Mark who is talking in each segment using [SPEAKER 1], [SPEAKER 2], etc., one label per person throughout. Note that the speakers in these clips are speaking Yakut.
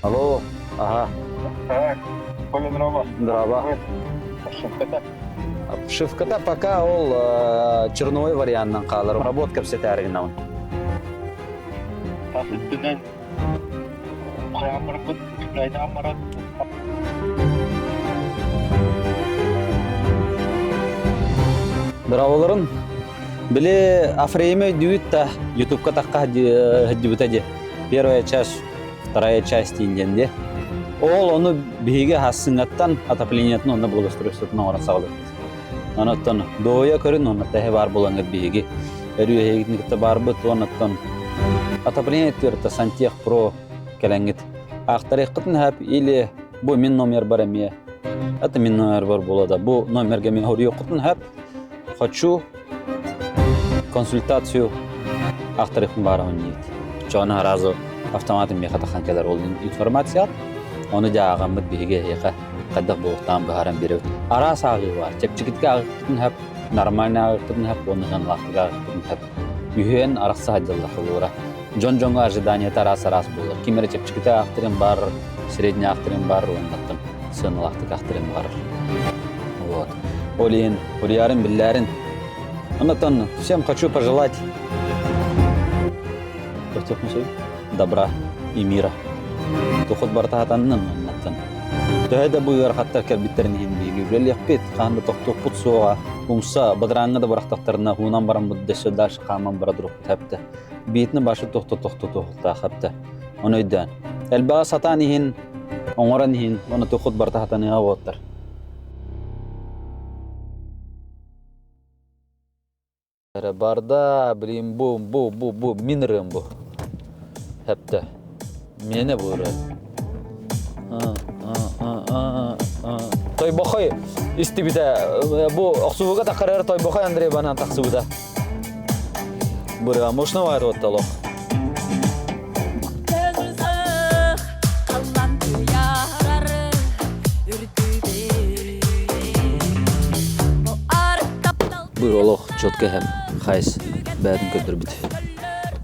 [SPEAKER 1] Алло, ага.
[SPEAKER 2] Так, Коля, здорово.
[SPEAKER 1] Здорово.
[SPEAKER 2] Обшивката?
[SPEAKER 1] Обшивката пока ол черновой варианынан хаалар. Работа кэпсэтээри гынабын.
[SPEAKER 2] Тас өттүнэн хайаан барбыт, Украинаҕа баран
[SPEAKER 1] Браволарын били Афрейме өйдүүбүт да Ютубка тахха сылдьыбыта дии. Первая часть, вторая часть диэн дии. Ол ону биһиги хассыҥҥаттан отоплениетын онно благоустройствотун оҥорон саҕалыыбыт. Онон дуоһуйа көрүн уонна тэһэ баар буолаҥҥыт биһиги өрүү эһигитин кытта баарбыт уоннаттан отопление түөртэ Сантех Про кэлэҥҥит аахтарыаххытын сөп или бу мин номербар эмиэ это мин номербар буолуо да бу номерга мин хоруйуоххутун сөп хочу консультацию аахтарыахпын баарабын диэбит оччоҕуна сразу автоматом миэхэ тахан кэлэр ол информация ону дьэ ааҕаммыт биһиги эһиэхэ хайдах буолуохтааҕын быһааран биэрэбит араас ааҕыы баар чэпчэкитик ааҕыахпытын сөп нормально ааҕыахпытын сөп уонна сыаналаахтык ааҕыахпытын сөп үһүөн арахса сылдьаллар холобура дьон дьоҥҥо ожиданиета араас-араас буолар. Ким эрэ чэпчэкитэ аахтырын бар, средний аахтырын бар, уоннаттан сыаналаахтык аахтырын бар. Вот. Ол иһин уруйарын биллээрин. Оннотон всем хочу пожелать добра и мира. Тухут барыта хатаннын оннаттан. Төһө да бу ыарахаттар кэлбиттэрин иһин биһиги үлэлиэхпит, хаһан да тохтуохпут суоҕа. Умса бадарааҥҥа да бырахтахтарына уунан бараммыт дөссө дальше хааман бара турукпут хэптэ. Биитин башы тохто-тохто туохтаах Ону өйдөөн. Элбэҕи сатаан иһин, оҥорон иһин, ону тухут барыта сатаныаҕа буолтар. Эрэ барда, блин, бу, бу, бу, бу, мин ырыам бу. Хэптэ. Миэнэ бу ырыа. Тойбохой истибитэ. Бу охсуһууга таххарар Тойбохой Андрей банан тахсыбыта. Бырыа мощно баар оттолох. Быр олох четко хэм хайс бәрін көтөрбүт.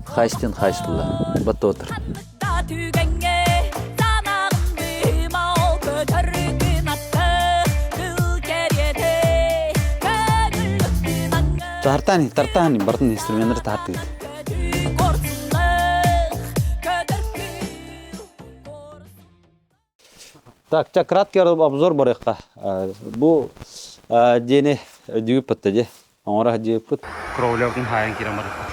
[SPEAKER 1] Хайстен хайс була. Баттотыр. Тартани, тартани, бартын инструменттер тартыгыт. Так, ча краткий обзор барыахха. Бу диэни өйдүүбүт дии. Оҥоро диэппит.
[SPEAKER 3] Кровлябытын хаайан киирэн барбыппыт.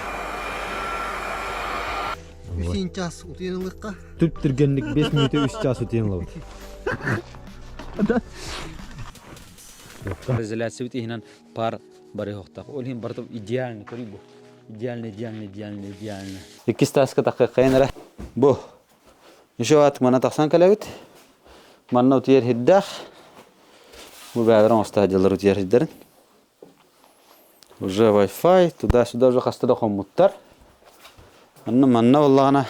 [SPEAKER 4] Үсін час утуйан ылыкка.
[SPEAKER 5] Түп түргенлик 5 минута 3 час утуйан ылабыт.
[SPEAKER 1] Изоляциябыт иһинэн пар барыахтаах. Ол иһин барыта идеально, көрүй бу. Идеально, идеально, идеально, идеально. Иккис тааска таххыаххайын эрэ. Бу. Еще ат мана тахсан кэлэбит. Манна утуйар хирдээх. Бу бэйэлэрин оҥосто дьыллар утуйар хирдэрин. Уже Wi-Fi, туда-сюда уже хаста да хоммуттар. Онно манна буоллаҕына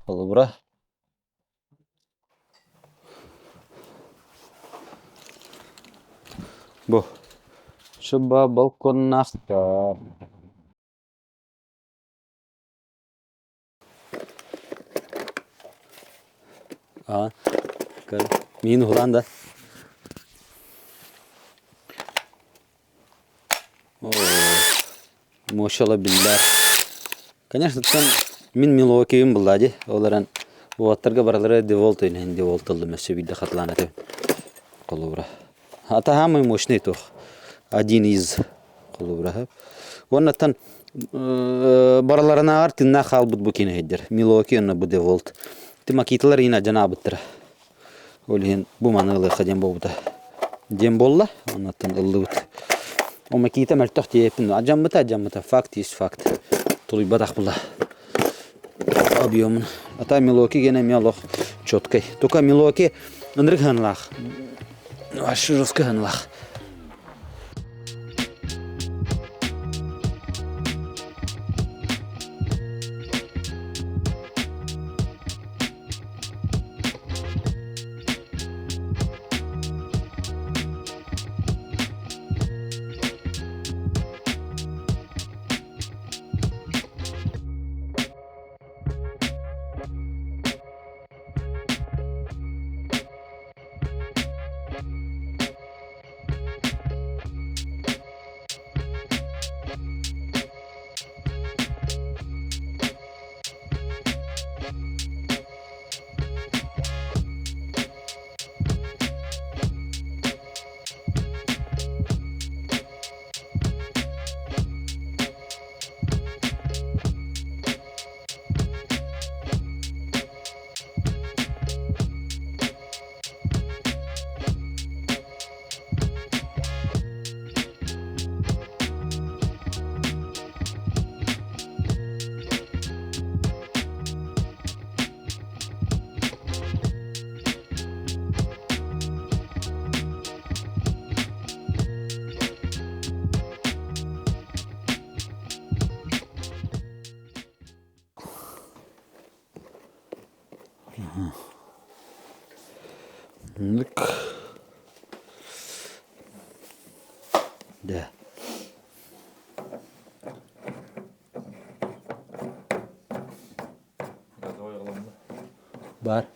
[SPEAKER 1] холобура бу шуба балконнаахтар. Аа, миин уһулаан да. Мощала биллэр. Конечно, там мин Милуокиым булла дии. Ол эрэн уолаттарга барылара Деволт иһин Деволт ыллым өссө биирдэ хатылаан этим. Холобура. Ата самый мощный туох. Один из холобура. Уоннаттан барыларынааҕар тыыннаах хаалбыт бу кинэһэйдэр. Милуоки уонна бу Деволт. Ти макиталар иһин адьанаабыттара. Ол иһин бу маны ылыахха диэн буолбута. Диэн буолла, оннуттан ыллыбыт. Ол Макита мөлтөх диэппин, адьаммыта адьаммыта, факт есть факт. Тулуйбатах була. Объемун. Ата Милоки гене эмиэ олох четкай. Только Милоки ынырык ханылаах. Вообще жестко ханылаах. Оннук. Да. Бар.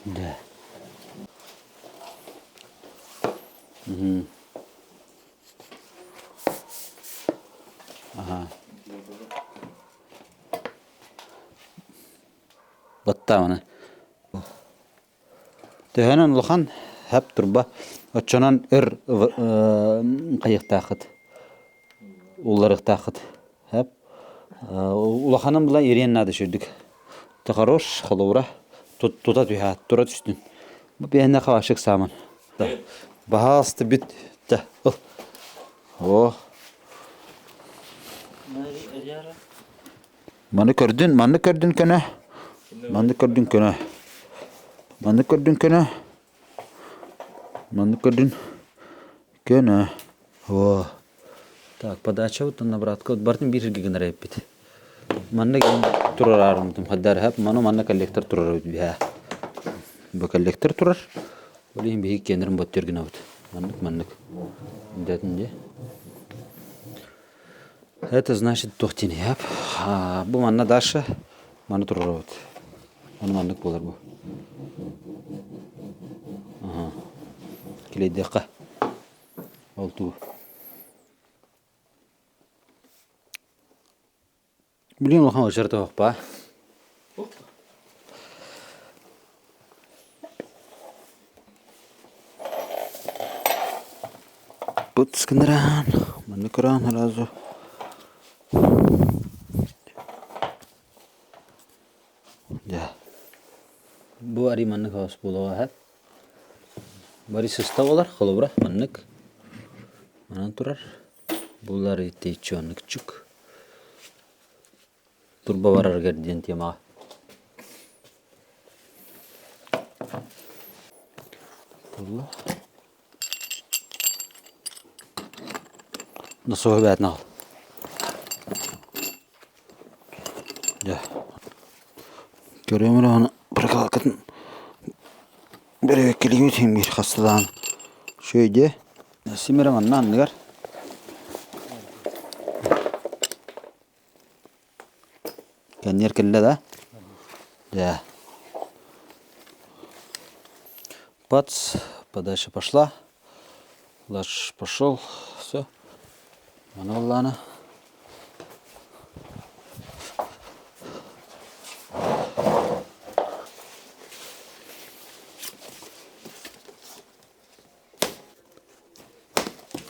[SPEAKER 1] Да. Мгм. Ага. Баттаабына. Төһөнөн улахан хэп турба оччонон өр хайыахтааххыт улларыахтааххыт хэп улаханын була ириэн наада сүрдүк Ты хорош холобура тута түһэ тура түстүн бу биһиэнэ хавашык сааман баһаалыста бүт да о Маны көрдүн, манны көрдүн көнө. Манны көрдүн көнө. Манны көрдүн көнө. Манны көрдүн көнө. О. Так, подача вот на обратка вот бартын бир гынар эппит. Манна турар арымтым хаддар хап, ману манна коллектор турар биһа. Бу коллектор турар. Ол иһин биһиги киэнэрин боттер гынабыт. Маннык маннык. Дэтин дии. Это значит туох диэний Бу манна Даша маны туруорабыт. Ону маннык буолар бу. Аха. Килэйдиэххэ. Ол туу. Билигин улахан очерта оһохпаа. Быт гыннараан, манна көрөөн сразу. Дьэ. Бу арый маннык хаос буолуоҕа эһэт. Бары сыста буолар, холобура маннык. Манан турар. Булар итиччэ оннук чук. Турба барарыгар диэн темаҕа. Булла. Насоһу бээтин аҕал. Дьэ. Көрүөм эрэ ону прокалкатын бэрэбиэркэлиибит иһин биир хасталаан үчүгэй диэ. Симирэ манна анныгар. Кэнниэр кэллэ да? Дьэ. Пац, подача пошла. Лаш пошел. Все. Маны боллаана.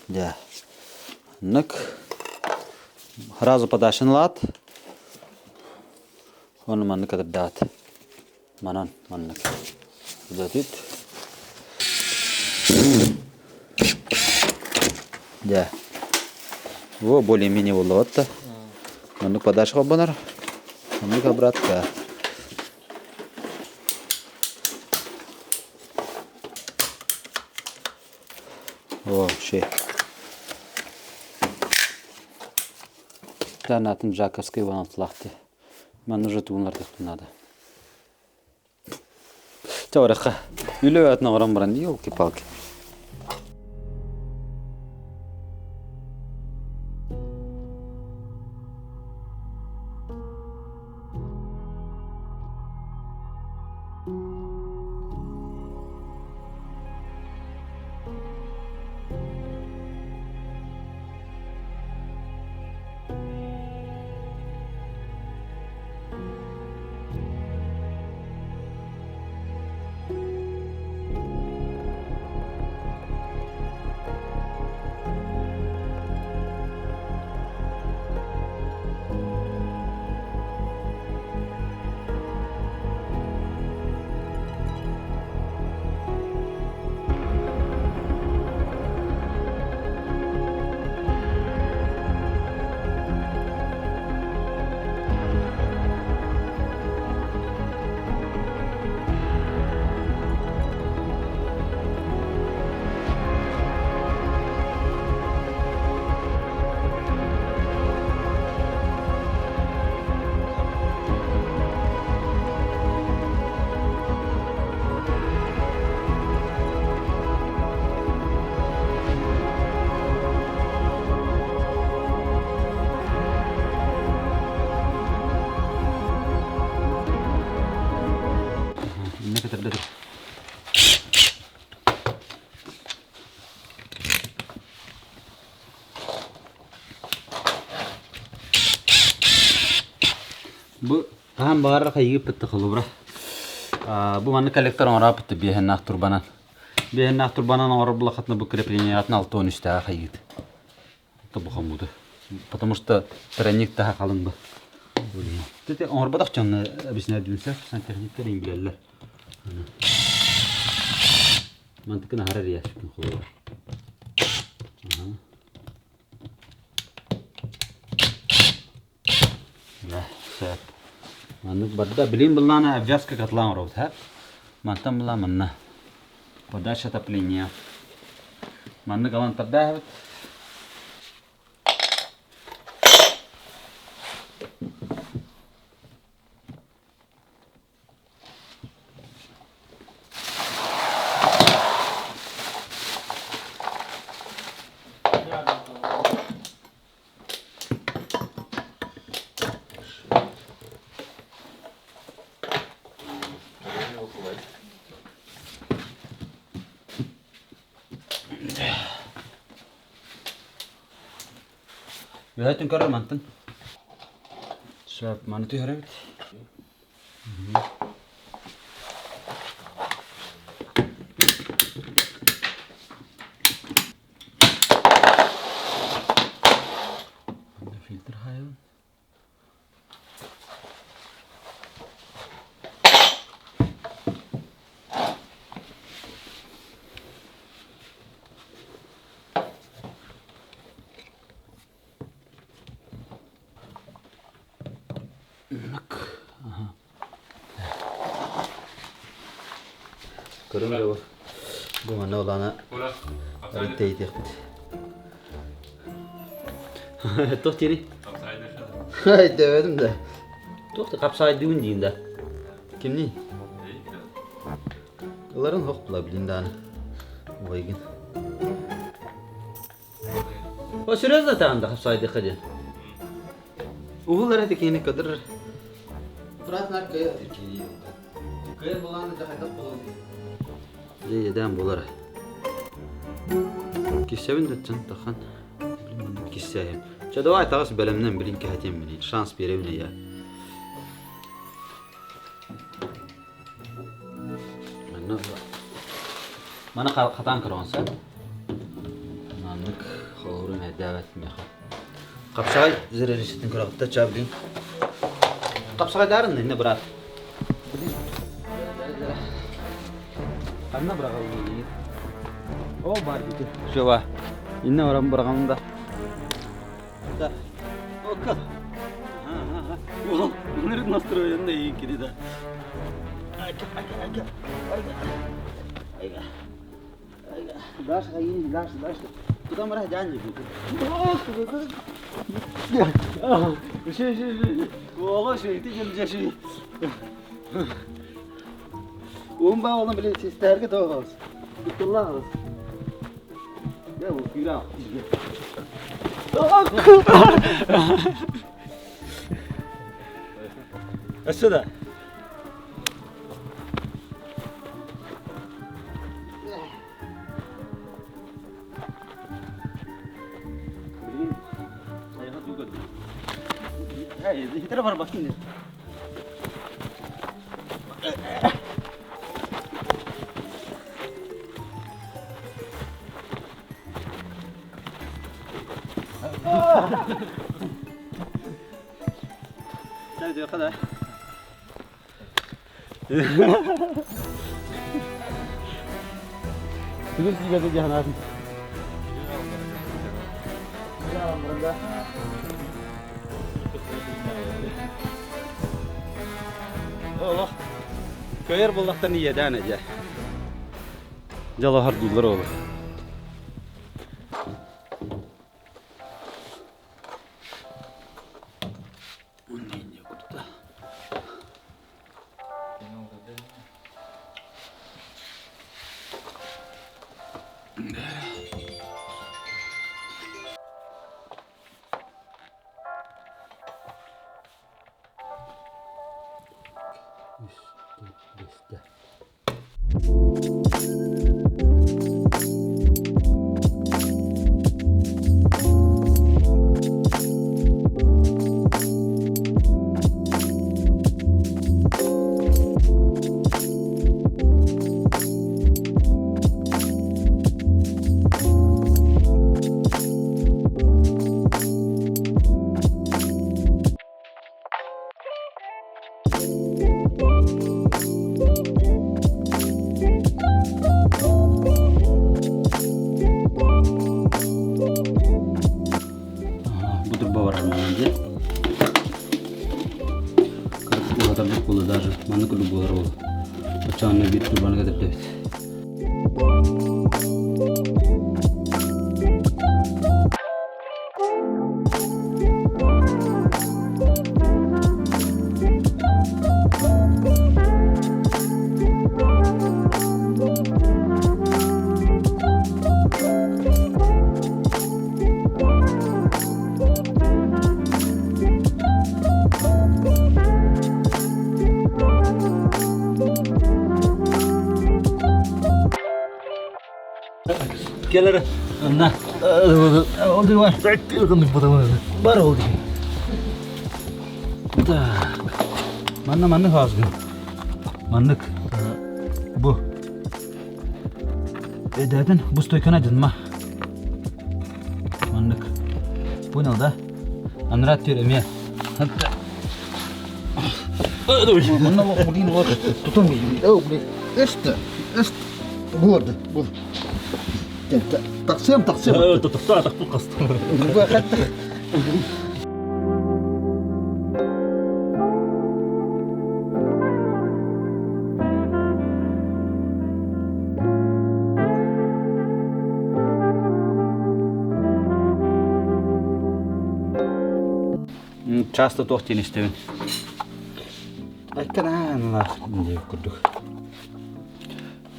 [SPEAKER 1] Дьэ, оннук. Сразу подашын ылаат, уонна маннык кытырдаат. Манан маннык. Затит. Дьэ. Во, более-менее буоллабат да. Маннык подача холбонор. Маннык обратка. Вообще. Атын Жаковскай уоналтылаахты. Манна уже тугунлардык надо. Чэ, Үлэ атын оҥорон баран елки-палки. Бу хаһан баҕарар хайыыппыт холобура. Бу маннык коллектор оҥорооппут биэһэннээх турбанан. Биэһэннээх турбанан оҥорор булахатына бу креплениятын 63-тээх хайыыт. Тобухаммыты. Потому что тройник таһа халыҥ бу. Тete оҥорботох дьонно объясняют сантехниктер им билэллэр. Мантыкын аһарар ящикын холобура. Сөп. Маннык барда. Билин былаана обвязка котлан оҥоробут, һэ? Мантан была манна. Подача отопления. Маннык алан тардаабыт. Үөһэттэн көрөр мантан. Сөп, маны түһэрэбит. Фильтр хайын. Көрүҥ эрэ бу манна улаана тэйитиэхпит. Туох диэри? Өйдөөбөтүм да. Туох да хапсаайдыыбын диин да. Кимний? Ыларын хох була билин дааны. Уойгын. О, серьезно таанда хапсаайдыхха диэн. Уһул эрэ тикини кыдыр.
[SPEAKER 4] Брат нар кыйа тикини. Кыйа булааны да хайдах булан.
[SPEAKER 1] Дьэ, булар. Киссэбин да чан тахан. Киссэйим. Чэ, давай таҕыс бэлэмнэн билин кэһэтиэм мини. Шанс биэрэбин я. Манна Маны хатаан көрөҕүн сэ. Маннык холобурун эрдээбэт миэхэ. Хапсаҕай зрелищетин көрөҕүттэ ча билин. Хапсаҕайдаарын инне брат. Ханна быраҕаллыы О бар дити. Все Инне баран быраҕамын да. Да. О как? Ол ынырык настроенный иин кини да. Дальше, дальше, дальше. Куда мы раздянем? Уум баа олон билин систээргэ тоҕоос. Туттуллаҕыс. Дьэ бу күүрэ Өссө да. Хитре барбаккын. Бүгүн сигэти дьаһанаатын. Олох көйөр буллахтан иэдээн эдьэ. Дьалаһар дуулар ол. Хатарбыт буолуо даже маннык курдук буолар буолуо. Оччоҕуна биир турбаны кэтэрдэбит. Келер на Бар ол Так. Манна маннык хаазгын. Маннык бу. Эдэтин бу стойканы дынма. Маннык. Понял, да? Анрат түр эмиэ.
[SPEAKER 4] Манна блин, вот тутун блин. Эсте, эсте. Буолду, бул. Тахсыам, тахсыам.
[SPEAKER 5] Тахса, тахпы қасты.
[SPEAKER 1] Часто туох диэн истэбин. Айканаанлаах диэбит курдук.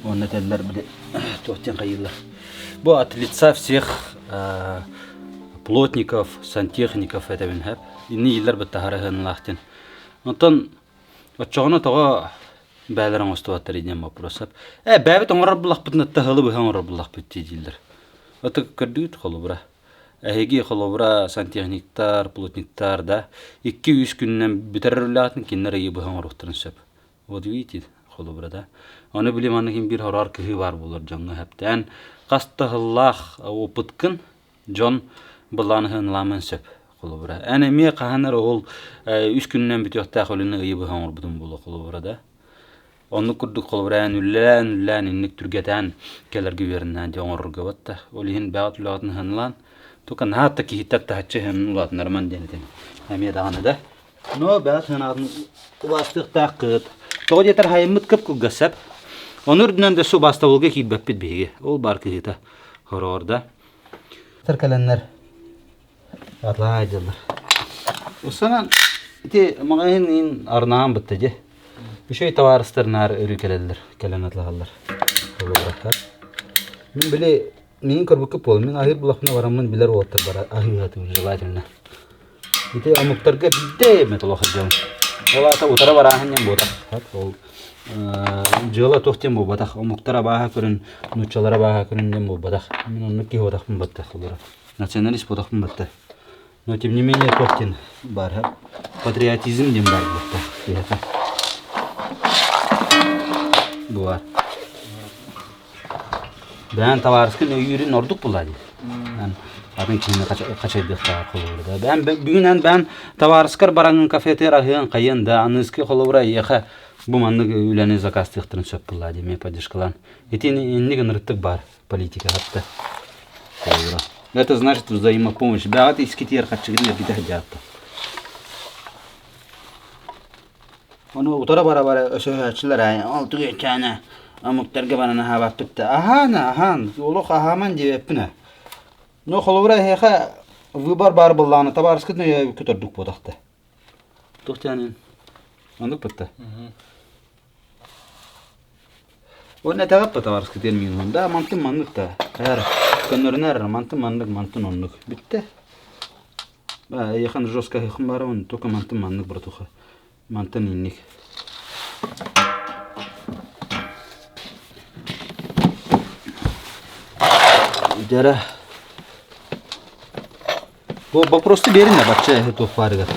[SPEAKER 1] Уонна этэллэр били туох диэн хайыыллар. Бу от лица всех плотников, сантехников этэбин хэп. Инни ииллэр быттаһарыһынлаах диэн. Онтон оччоҕуна тоҕо бээлэр оҥостубаттар диэн вопрос. Э бээбит оҥорор буллахпытына таһылы быһа оҥорор буллахпыт дии дииллэр. Ото көрдүгүт холобура. Эһиги холобура сантехниктар, плотниктар да 2-3 күнүнэн бүтэрэр үлэҕитин кинилэр ыйы быһа оҥоруохтарын сөп. Вот видите, холобура да. Ону били маннык иһин биир хороор кыһыы баар буолар дьоҥҥо хэптээн хас да сыллаах опыткын дьон былааныһын сөп холобура. Эн эмиэ хаһан эрэ ол үс күнүнэн бүтүөхтээх үлэни ыйы быһа оҥорбутум буолуо холобура да. Оннук курдук холобура эн үлэлээн үлэлээн инник түргэтээн кэлэргэ үөрэннээн дьэ оҥорорго батта. Ол иһин бэҕэт үлэҕитин ыһанылаан тука наһаа да киһиттэн таһыччы ыһан улаатынарыман диэн этим. Эмиэ даҕаны да. Но бэҕэт санаатын убаастыахтааххыт. Тоҕо диэтэр хайыммыт кып-кылгас сөп. Ону үрдүнэн да убаастабылга киирбэппит биһиги. Ол баар кыһыыта хороҕор да. Кэлэннэр атлаан айдыллар. Усанан ити маҕаһыын иин арнаан бытта дьэ. Үчүгэй табаарыстар наар өрүү кэлэллэр, кэлэн атлаһаллар. Холобураттар. Мин били миин көрбүккэ буол, мин аһыыр булахпына бараммын билэр уолаттар бара аһыы желательно. Ити омуктарга биирдэ эмэ толох сылдьабын. Ол аата утары барааһын диэн буотах. Ол дьыала туох диэн буолбатах. Омуктар абааһы көрүн, нууччалар абааһы көрүн диэн буолбатах. Мин оннук киһи буотахпын батта холобура. Националист буотахпын батта. Но тем не менее туох диэн баар. Патриотизм диэн баар буолуохтаах киһиэхэ. Бу баар. Бэйэн табаарыскын өйүүрүн ордук булаа дии. Эн атын киһини хачайдыахтааҕар холобура да. Бэйэн бүгүн эн бэйэн табаарыскар бараҥын кафетыгар аһыан хайыан да аныыскы холобура эйиэхэ бу маннык үлэни заказтыахтарын сөп буллаа дии эмиэ поддержкалаан. Ити инник ынырыктык баар политика хатта. Холобура. Это значит взаимопомощь. Бэҕэт искитиэр хаччыгын эргитэ сылдьаатта. Ону утары бара-бара өсөһөөччүлэр аайы ол түгэччээнэ омуктарга баран аһаабаппыт да аһаан аһаан олох аһааман диэбэппин ээ. Но холобура эһиэхэ выбор баар буоллаҕына табаарыскытын өйөөбүккүт ордук буотахта. Туох диэн оннук бытта. Уонна этэҕит да табаарыскытыгар миин да мантын маннык да хайар көннөрүнэр мантын маннык мантын оннук бүттэ. Эйиэхэ жестко аһыахым баарабын, только мантан маннык братуха. Мантан инник. Дьара. Бу вопросты берин бачча эһэ туох баарыгар.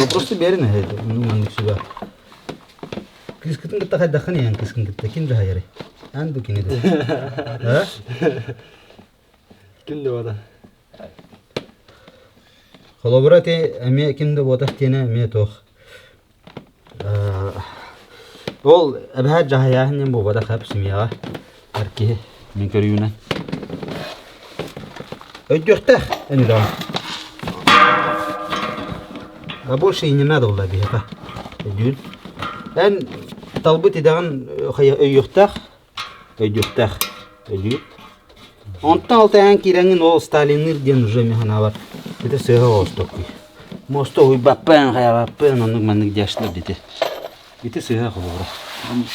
[SPEAKER 1] Вопросты берин эһэ маннык сүбэ. Кыыскытын кытта хайдаххын иһэн кыыскын кытта ким дьаһайарый? Ан бу кини да.
[SPEAKER 5] Ким да бада.
[SPEAKER 1] Холобура ити эмиэ ким да буотах диэнэ эмиэ туох ол эбэһээт дьаһайааһын диэн буолбатах эп семьяҕа эр киһи мин көрүүнэн өйдүөхтээх эн үлэҕин а больше и не надо было биһиэхэ. Өйдүүр. Эн талбыт идэҕин өйүөхтээх, өйдүөхтээх. Өйдүүр. Онтон алтайан киирэҥҥин ол Сталинныыр диэн уже мин санаабар ити сыыһа оҕостоккуй. Муоста уһуйбаппын, хайаабаппын, оннук маннык диэшлэр дити. Ити сыыһа холобура.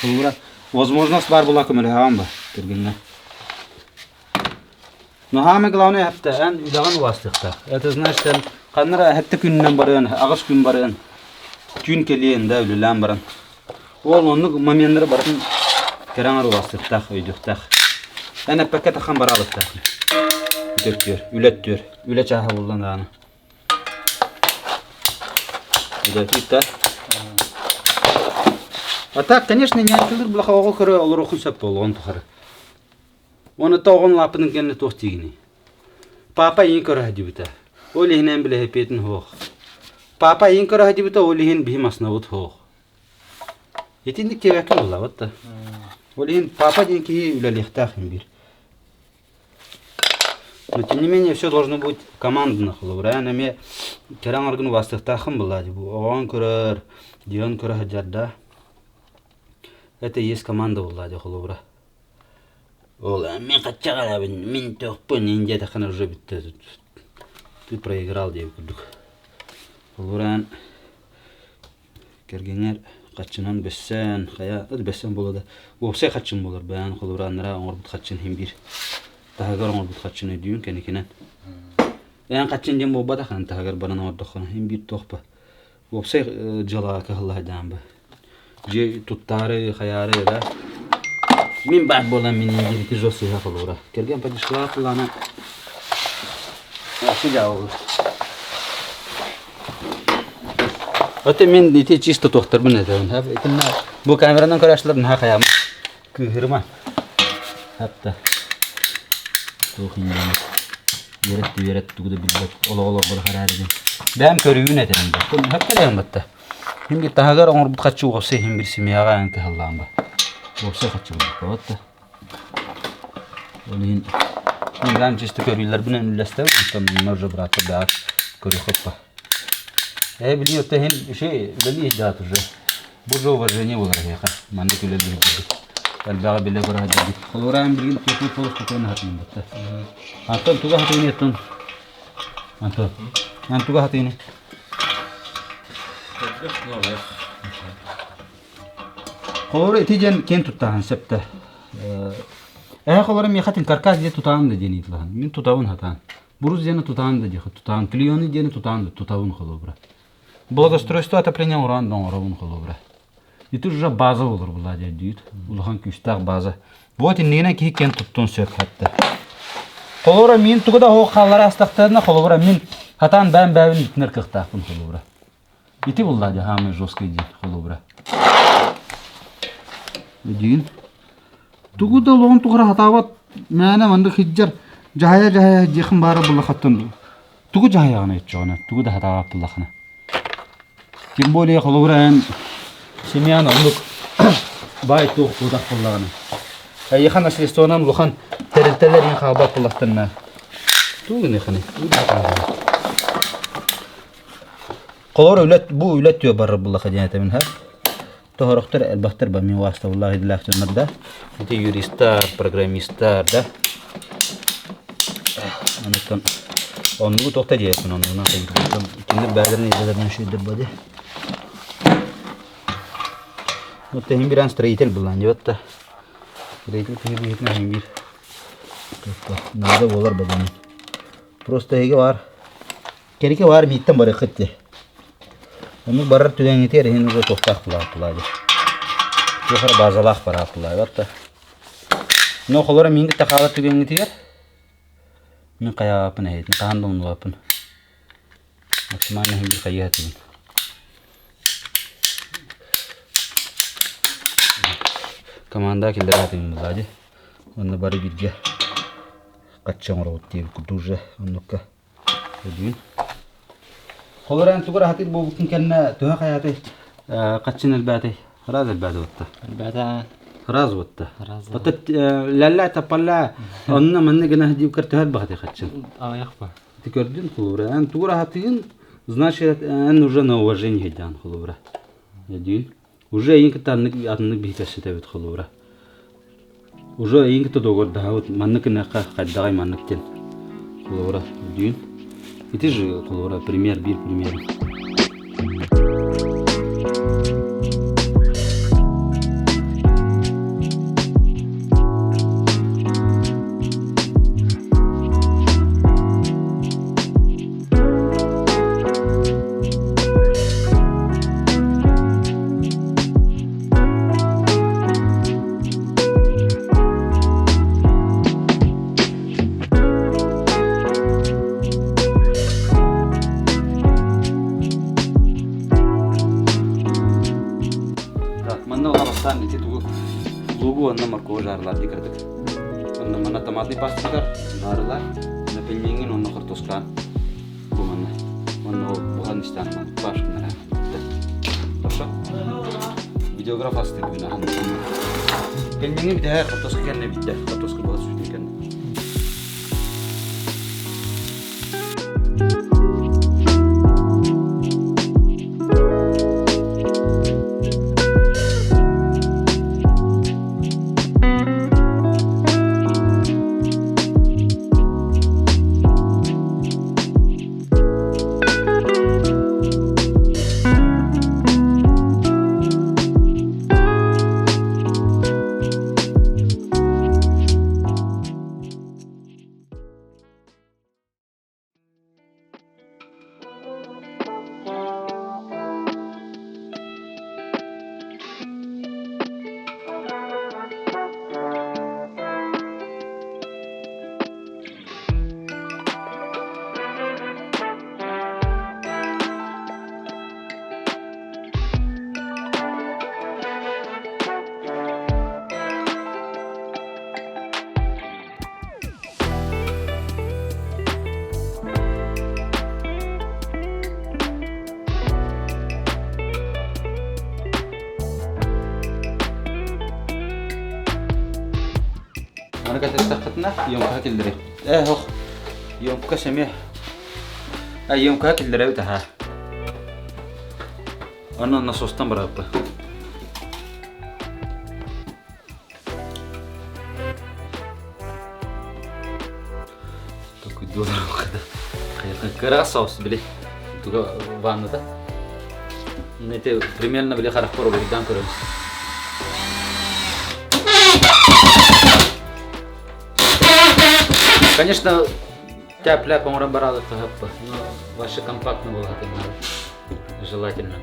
[SPEAKER 1] Холобура возможность баар була көмөлөһөҕүн ба кэргэҥҥэ. Но самое главное это эн үлэҕин убаастыахтаах. Это значит эн ханна эрэ сэттэ күнүнэн барыан, аҕыс күн барыан, түүн кэлиэн да үлэлээн баран. Ол оннук моменнары барытын кэрэҥ убаастыахтаах, өйдүөхтээх. Эн эппэккэ таххан бараабыттаах. Үтөттүөр, үлэттүөр, үлэ чааһа буллан даҕаны. Үлэтиит да. А так, конечно, нянькалыыр булаха оҕо көрө олоруохун сөп буолуон тухары. Уонна тоҕон лааппытын кэннэ туох диигиний? Папа иин көрө сылдьыбыта. Ол иһинэн билэһипиэтин суох. Папа иин көрө сылдьыбыта, ол иһин биһи массыынабыт суох. Итинник диэбэккэ буоллабыт да. Ол иһин папа диэн киһи үлэлиэхтээх иһин биир. Но тем не менее все должно быть командно холобура. Эн эмиэ кэрэ аҥаргын убаастыахтааххын буоллаа дии. Бу оҕоҥ көрөр, дьиэҕин көрө сылдьар да. Это и есть команда буоллаа дии холобура. Ол мин хаччаҕарабын, мин төхпүн ин диэтэххинэ уже бүттэ. Ты проиграл диэбит курдук. Холобураан кэргэҥэр хаччынан бөссөн, хайа бөссөн буолуо да, уопсай хаччын буолар бэйээн холобурааннара оҥорбут хаччын иһин биир таһыгар оҥорбут хаччын өйдүүн кэнникинэн. Эн хаччын диэн буолбатах эн таһыгар баран оҥордоххуна иһин биир туохпа Уопсай дьыалаҕа кыһалла сылдьаҕын бу. Дьиэ туттаары, хайаары да. Мин баар буолан мин диэбити жо сыыһа холуура. Кэргэн подешла плана. Вообще дьаабы. Это мин ити чисто туохтарбын этэбин. Итиннэ бу камеранан көрөөччүлэр наһаа хайаама. Кыыһырыма. Хатта. Туох инньэ үөрэт үөрэт тугу да билбэт олоҕу олорбот хараарыгын. Бэйэм көрүүбүн этэрим да. Хөп батта. Хим бир таһыгар оҥорбут хаччы уопсай хим бир семьяҕа эн кыһаллаан ба. Уопсай хаччы булбут да. Ол иһин мен чисто көрүүлэрбинэн үллэстэбин, онтон манна уже бырааттар бэҕэт көрүөххүт ба. Ээ билии отто иһин үчүгэй үлэлии иһдээт уже. Бу уже уважение буолар эһиэхэ. Маннык үлэлиир курдук. Элбэҕи билэ көрө сылдьаргыт. Холобура билигин техник полос спокойно хатыйын батта. Антон туга хатыйын еттон? Антон. Ан туга хатыйын? Холобура ити диэн киэн туттаһан сөптө. Эһэ холобура миэхэ тин каркас диэ тутаан да диэн ыйытылаһан. Мин тутабын хатаан. Брус диэни тутаан да диэхэ тутаан. Клеоны диэни тутаан да тутабын холобура. Благоустройство отопления уран оҥоробун холобура. Ити уже база болор була диэдиит. Улахан күүстээх база. Вот иннигинэн киһи киэн туттуон сөп хатта. Холобура мин тугу да оһох хааллара астахтарына холобура мин хатаан бэйэм бэйэбин бүтүнэр кыахтаахпын холобура. Ити булла дии самый жесткий день холобура. Өдүүн. Тугу да олоҕун тухары хатаабат мээнэ маннык сылдьар дьаһайа-дьаһайа дьиэхин баара буллахаттан тугу дьаһайаҕын өччөҕүнэ тугу да хатаабат буллахына. Тем более холобура эн семьян оннук баай туох буотах буоллаҕына. Эйиэхэ наследствонан улахан тэрилтэлэр иһин хаалбат буоллахтарына тугу гыныаххыный? Тугу да хатаабат. Холобура үлэ бу үлэ түө барар буллаха диэн этэбин ха. Тоһорохтор элбэхтэр ба мин убаастабыллаах идэлээх дьоннор да. Ити юристар, программистар да. Онуттан оннугу туох да диэппин оннугунан кинилэр бэйэлэрин идэлэринэн үчүгэйдэр бу Вот иһин биирэн строитель булан дьэ да. Строитель киһи быһыытынан иһин биир наада буолар бабаны. Просто эһиги бар Кэрике баар мииттэн барыаххыт дии. Оннук барар түгэҥҥитигэр иһин уже туохтаах тулааттылаа дии. Туох эрэ базалаах барааттылаа да. Но холоро миин кытта хаалар түгэҥҥитигэр мин хайаабаппын эһиэтин хаһан да умнубаппын. Максимально иһин биир хайыа этибин. Команда киллэрэ этибин буллаа дии. Онно бары бииргэ хаччы оҥоробут диэбит курдук уже оннукка Өйдүүн. Холорон тугу аһатыр буолбутун кэннэ төһө хайаатый хаччын элбээтэй? Раз элбээти батта.
[SPEAKER 4] Элбээтэ.
[SPEAKER 1] Раз батта.
[SPEAKER 4] Раз.
[SPEAKER 1] Батта лэллэ тапалла онно манна гына диибкэр төһө элбэхтэй хаччын?
[SPEAKER 4] Аҕыйах ба.
[SPEAKER 1] Ты көрдүн холобура. Эн тугу аһатыгын, значит, эн уже на уважение диэн холобура. Өйдүүн. Уже эйин кытта аннык атыннык биһи кэпсэтэбит холобура. Уже эйин кытта доҕордоһобут маннык гыныахха хайдаҕай маннык диэн холобура өйдүүн. Ити же холобура пример биир пример. Так, манна олоростан ити тугу лугу уонна моркову жарылар дии кырдык. Онно манна томатный пасталар, жарылар, на пельменин уонна хортуоскаан Бу манна. Уонна ол буһан истээн башкынара. Хорошо? Видеограф асты бүгүн ахан. Кэнниҥи бүтэһэ хортуоска кэннэ бүттэ. Хортуоска була сүтүн кэннэ. Маны кэтэттэххитинэ емкаһа киллэриэх. Ээ ох, емкость эмиэ. А емкаһа киллэрэбит аһаа. Онно насостан бараппа. Кыра соус били туга ванната. Это примерно били харахпар уруйдаан көрөбүт. Конечно, тяп-ляп оҥорон бараалыкка хаппа, но вообще компактно было желательно.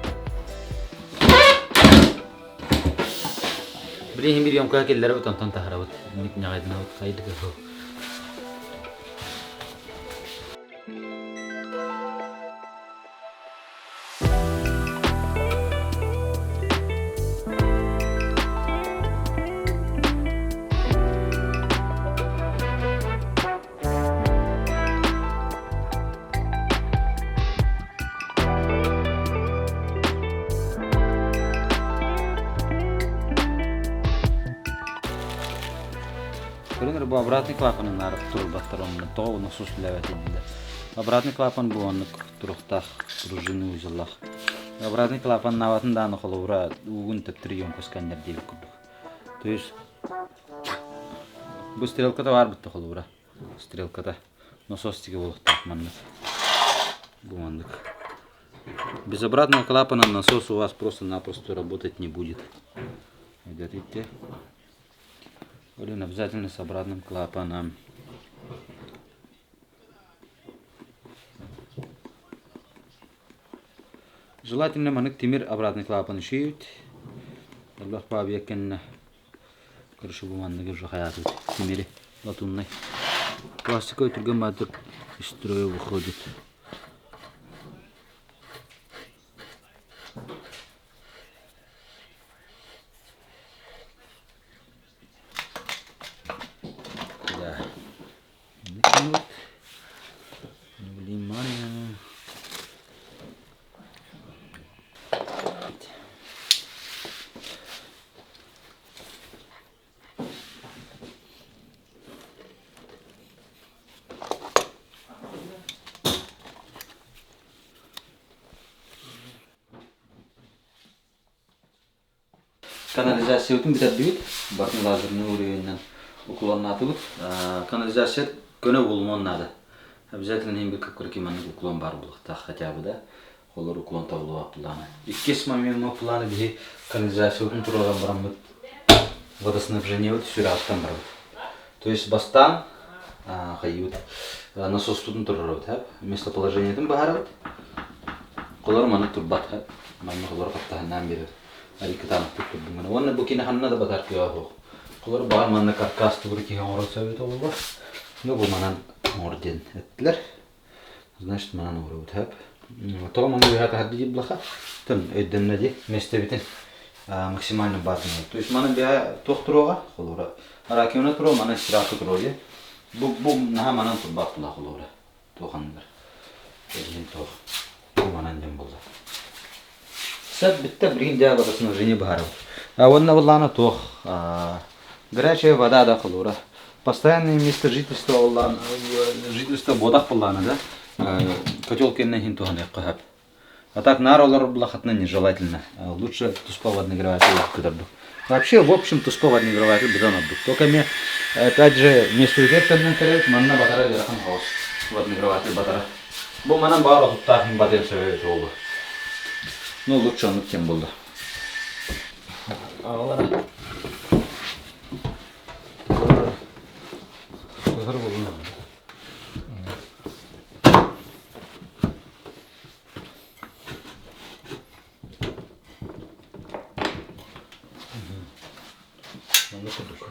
[SPEAKER 1] Билиһин bir ёмкаға келлеребит, онтон таһарабыт. Ник ньаҕайдынабыт, хайдык Көрүҥ бу обратный клапанын наарып турбаттар онно тоҕо насос үлээбэт дииллэр. Обратный клапан бу оннук туруктаах пружины узеллаах. Обратный клапан наабатын дааны холобура уугун төттөрү емкость кэннэр диэбит курдук. То есть бу стрелката баар бутта холобура. Стрелката насос тиги буолуохтаах маннык. Бу маннык. Без обратного клапана насос у вас просто-напросто работать не будет. Видите? Блин, обязательно с обратным клапаном. Желательно маннык тимир обратный клапан шиют. Аллах пабияккенна. Короче, бу маннык уже хаятыт. Тимири латунный. Пластиковый түргэн баатык из строя выходит. Да. Вот. Внимание. Канализациябытын бүтэрдибит. Батын лазерный уровеньнан уклоннаатыбыт. Канализация көнө буолумуон наада. Обязательно иһин бир кырки маннык уклон баар буолуохтаах хотя бы да. Олор уклон табыллыбат планы. Иккис момент планы биһи канализациябытын туруоран бараммыт водоснабжениебыт сүрэҕиттэн барабыт. То есть бастаан хайыыбыт насоспутун туруорабыт местоположениетын быһаарабыт. Холор маны турбат манна холор хаптаһыннаан биэрэр. Арикытаанахтык турдум гына. Уонна бу кини ханна да батар кыаҕа суох. Холор баҕар манна каркас тугур киһи оҥорон сөбүт олуга. Ну бу манан оҥор диэн эттилэр. Значит, манан оҥоробут хөп. Тоҕо манна үөһэ таһырдьа диир булаха. Тон өйдөннө дии миэстэбитин максимально баардын. То есть манан бэһэ туох туруоҕа холура. Раковина туруо, манан стиралка туруо дии. Бу бу наһаа манан турбат була холура. Туох анныгар. Иһин туох. Бу манан диэн буолла. Сөп бүттэ билигин дьэ водоснабжение быһаарабыт. Уонна буллаана туох горячая вода да холура. Постоянное место жительства боллаан жительство буодах буллаана да котел кэннэ иһин туһаныахха сөп. А так наар олорор булахатына нежелательно. Лучше туспа водонагреватель кытардык. Вообще, в общем, туспа водонагреватель быдан ордук. Только мне, опять же, местүгэр төннөн кэлэбит, манна батара ыарахан хаос водонагреватель батара. Бу манан баар отуттаах иһин батыан сөбө эбит буолла. Ну, лучше оннук тем буолла. Аҕалара. Сыһыр булун. Манна курдук.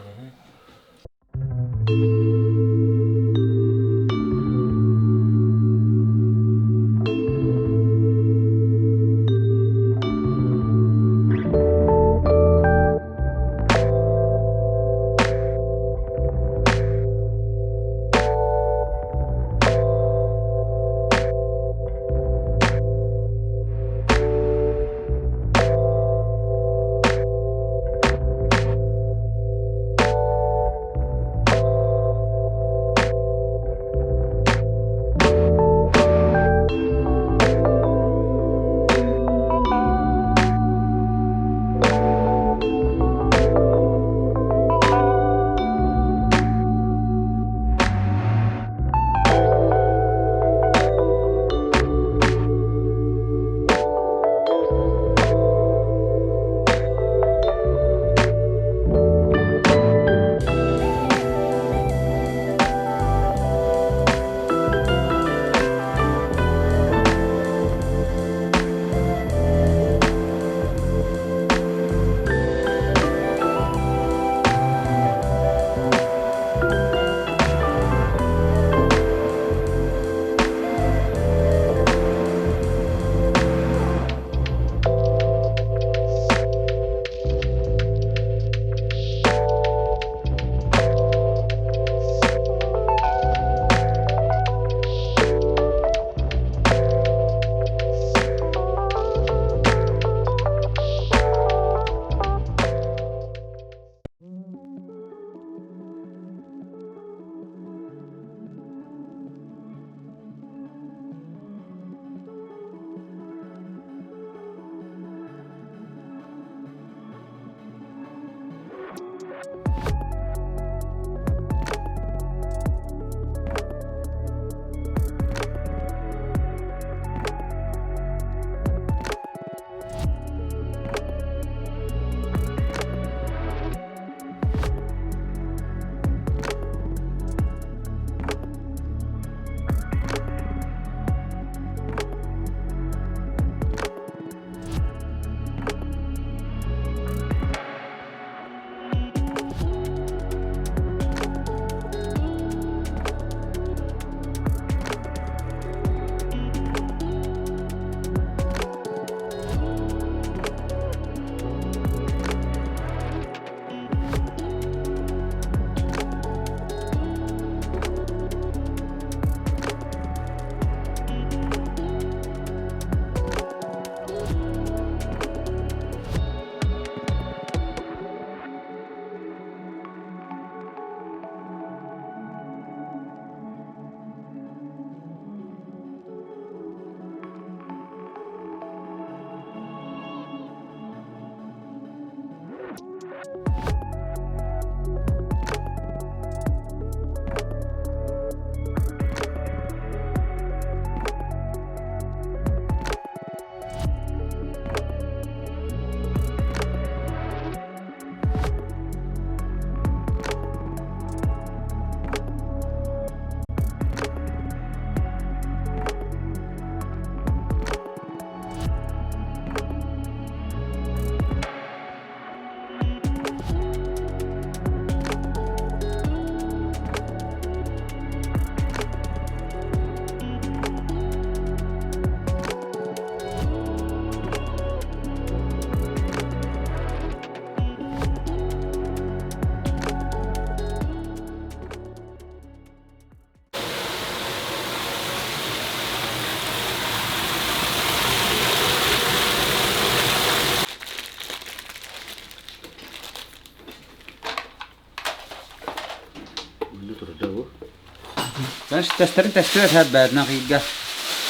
[SPEAKER 1] Тэстэрин тэстибэт һэрбээтинэх ыйга.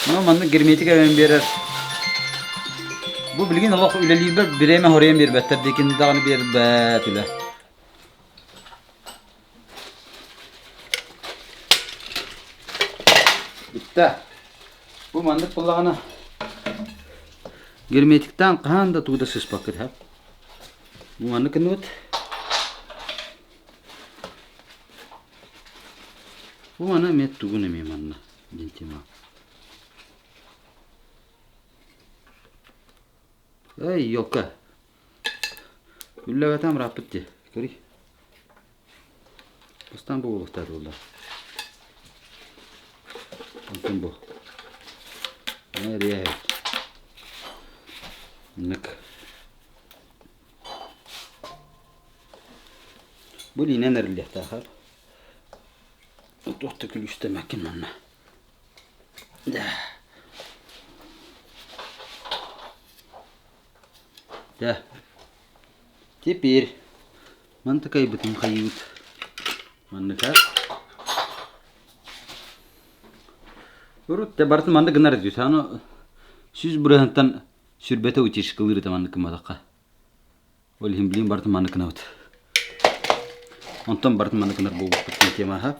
[SPEAKER 1] Ну, маннык герметик эбэн биэрэр. Бу билигин олох үлэлиирбэр бириэмэ хоруйан биэрбэттэр диэкин даҕаны биэрбэт үлэ. Бүттэ. Бу маннык буоллаҕына герметиктаан хаһан да тугу да сыспаккыт һэ. Бу маннык гынныбыт. Бу маны эмиэ тугун эмиэ манна диэн тема. Эй, елка. Үллэбэтэ амрааппыт дии. Көрүй. Бастаан бу буолуохтаах буолла. Онтон бу. Эрийэ Нык. Бу илиинэн эриллиэхтээхэр. Туох да күлүүстэмэккин манна. Да. Да. Теперь мантыкайбытын хайыыбыт. Манныка. Урут да барытын маннык гынар дии. Аны 100 бырыһантан сүрбэтэ утечкалыыр этэ маннык гымматахха. Ол иһин билигин барытын маннык гынабыт. Онтон барытын маннык гынар буолбуппут диэн тема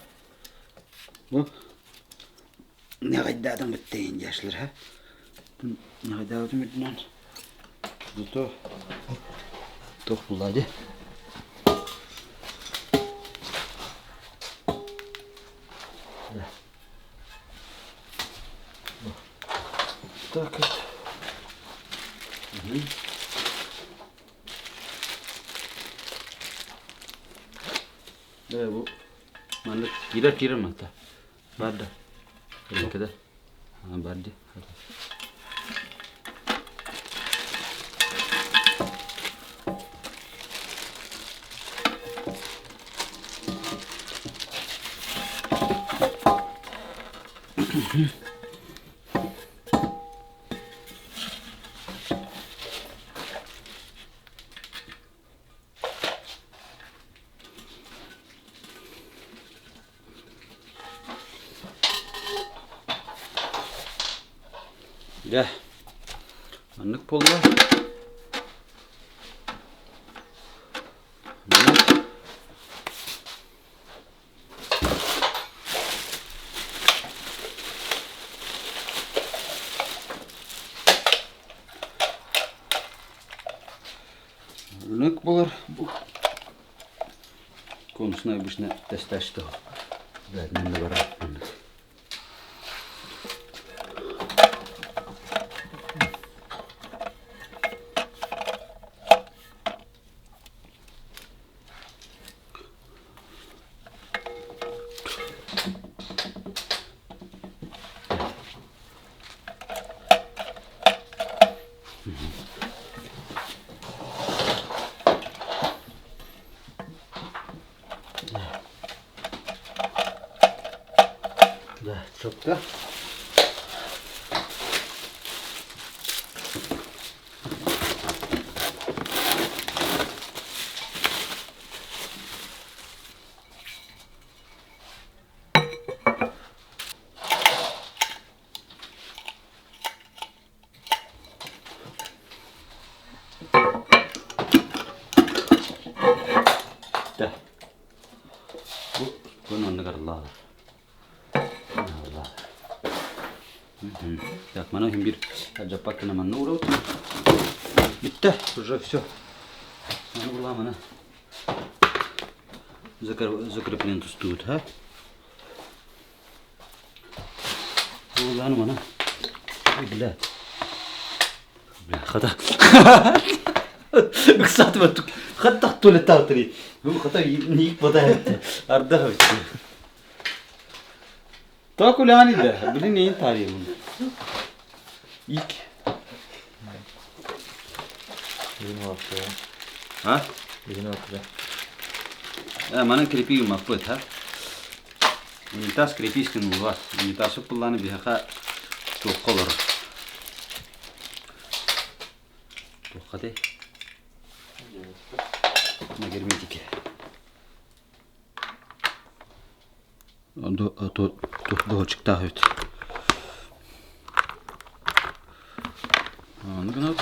[SPEAKER 1] Бу ньаҕайдаатым бүттейин дьашлар ха. Ньаҕайдаабытым үрдүнэн зато туох булла дии. Так вот. Угу. Да, бу маннык киирэр киирэр манта. Бар да. Кэдэ. Бар ди. Дьэ, маннык буолла. Рынок буолар. Бу конусная обычно тесташты. Да, манна барар. Маннык. Да, четко. Так, маны иһин биир алдьаппат гына манна уурабыт. Бүттэ, уже все. Маны булаа маны закреплен тустубут, ha? Булааны маны. Бля. Бля, хата. Ыксаатыма хаттах туалеттаатырый. Хата ник бата ардах битти. Току да, блин, neyin tarihi bunu? İlk. Ha? Э, манан крепи маппыт, ха? Унитаз крепишкин улар. Унитазы пулланы биһаха туохха олорор. Туохха те? На герметике. Доһочуктаах эбит. Ону гынабыт.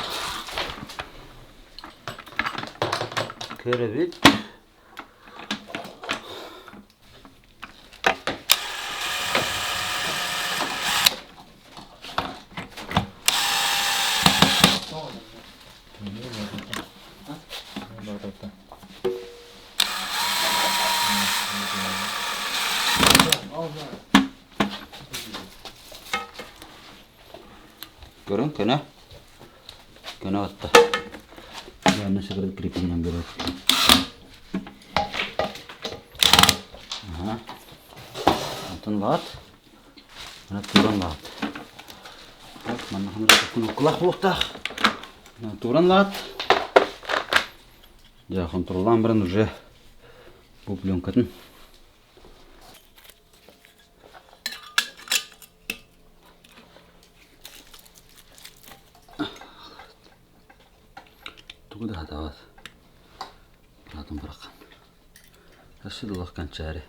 [SPEAKER 1] Көрөбүт. Көрөн көнө. Көнө отта. Яны сыгырып крепинен берет. Ага. Антон лаат. Мына туран лаат. Так, манна кулах буолуохтаах. Туран лаат. Дьэ, хонтуруолаан баран уже бу пленкатын тугу да хатаабат быраатын быраххан өссө да улах кэнчээри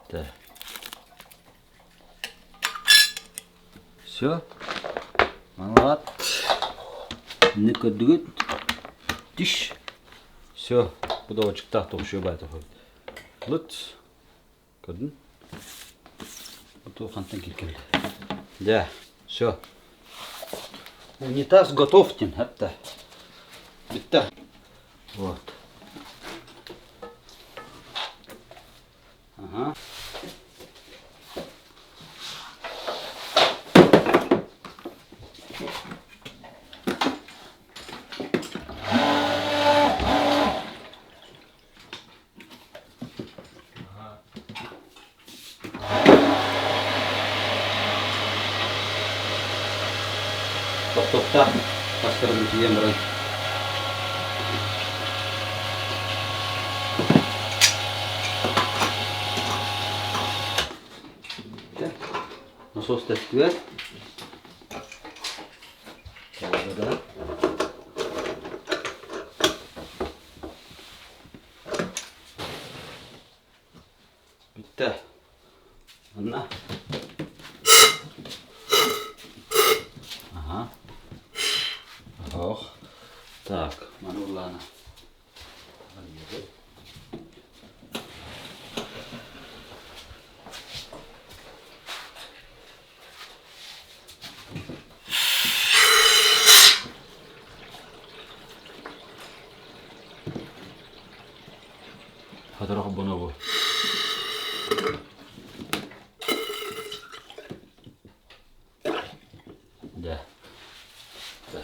[SPEAKER 1] Бүттэ. Все. Маналаат. Инник көрдүгүт. Тиш. Все. Бу да очуктаах тоҕушуо баайта Лыт. Көрдүн? Бу хантан киркелли. Да, все. Унитаз готов тин, хатта. Бүттэ. Вот. Ага. Тохтохтоох тастарын тиийэн баран Насос тэстүбэт. Бүттэ. Манна. Ага. Ох. Так, маны улаана. Хатара холбоно бу. Да. Да. Да.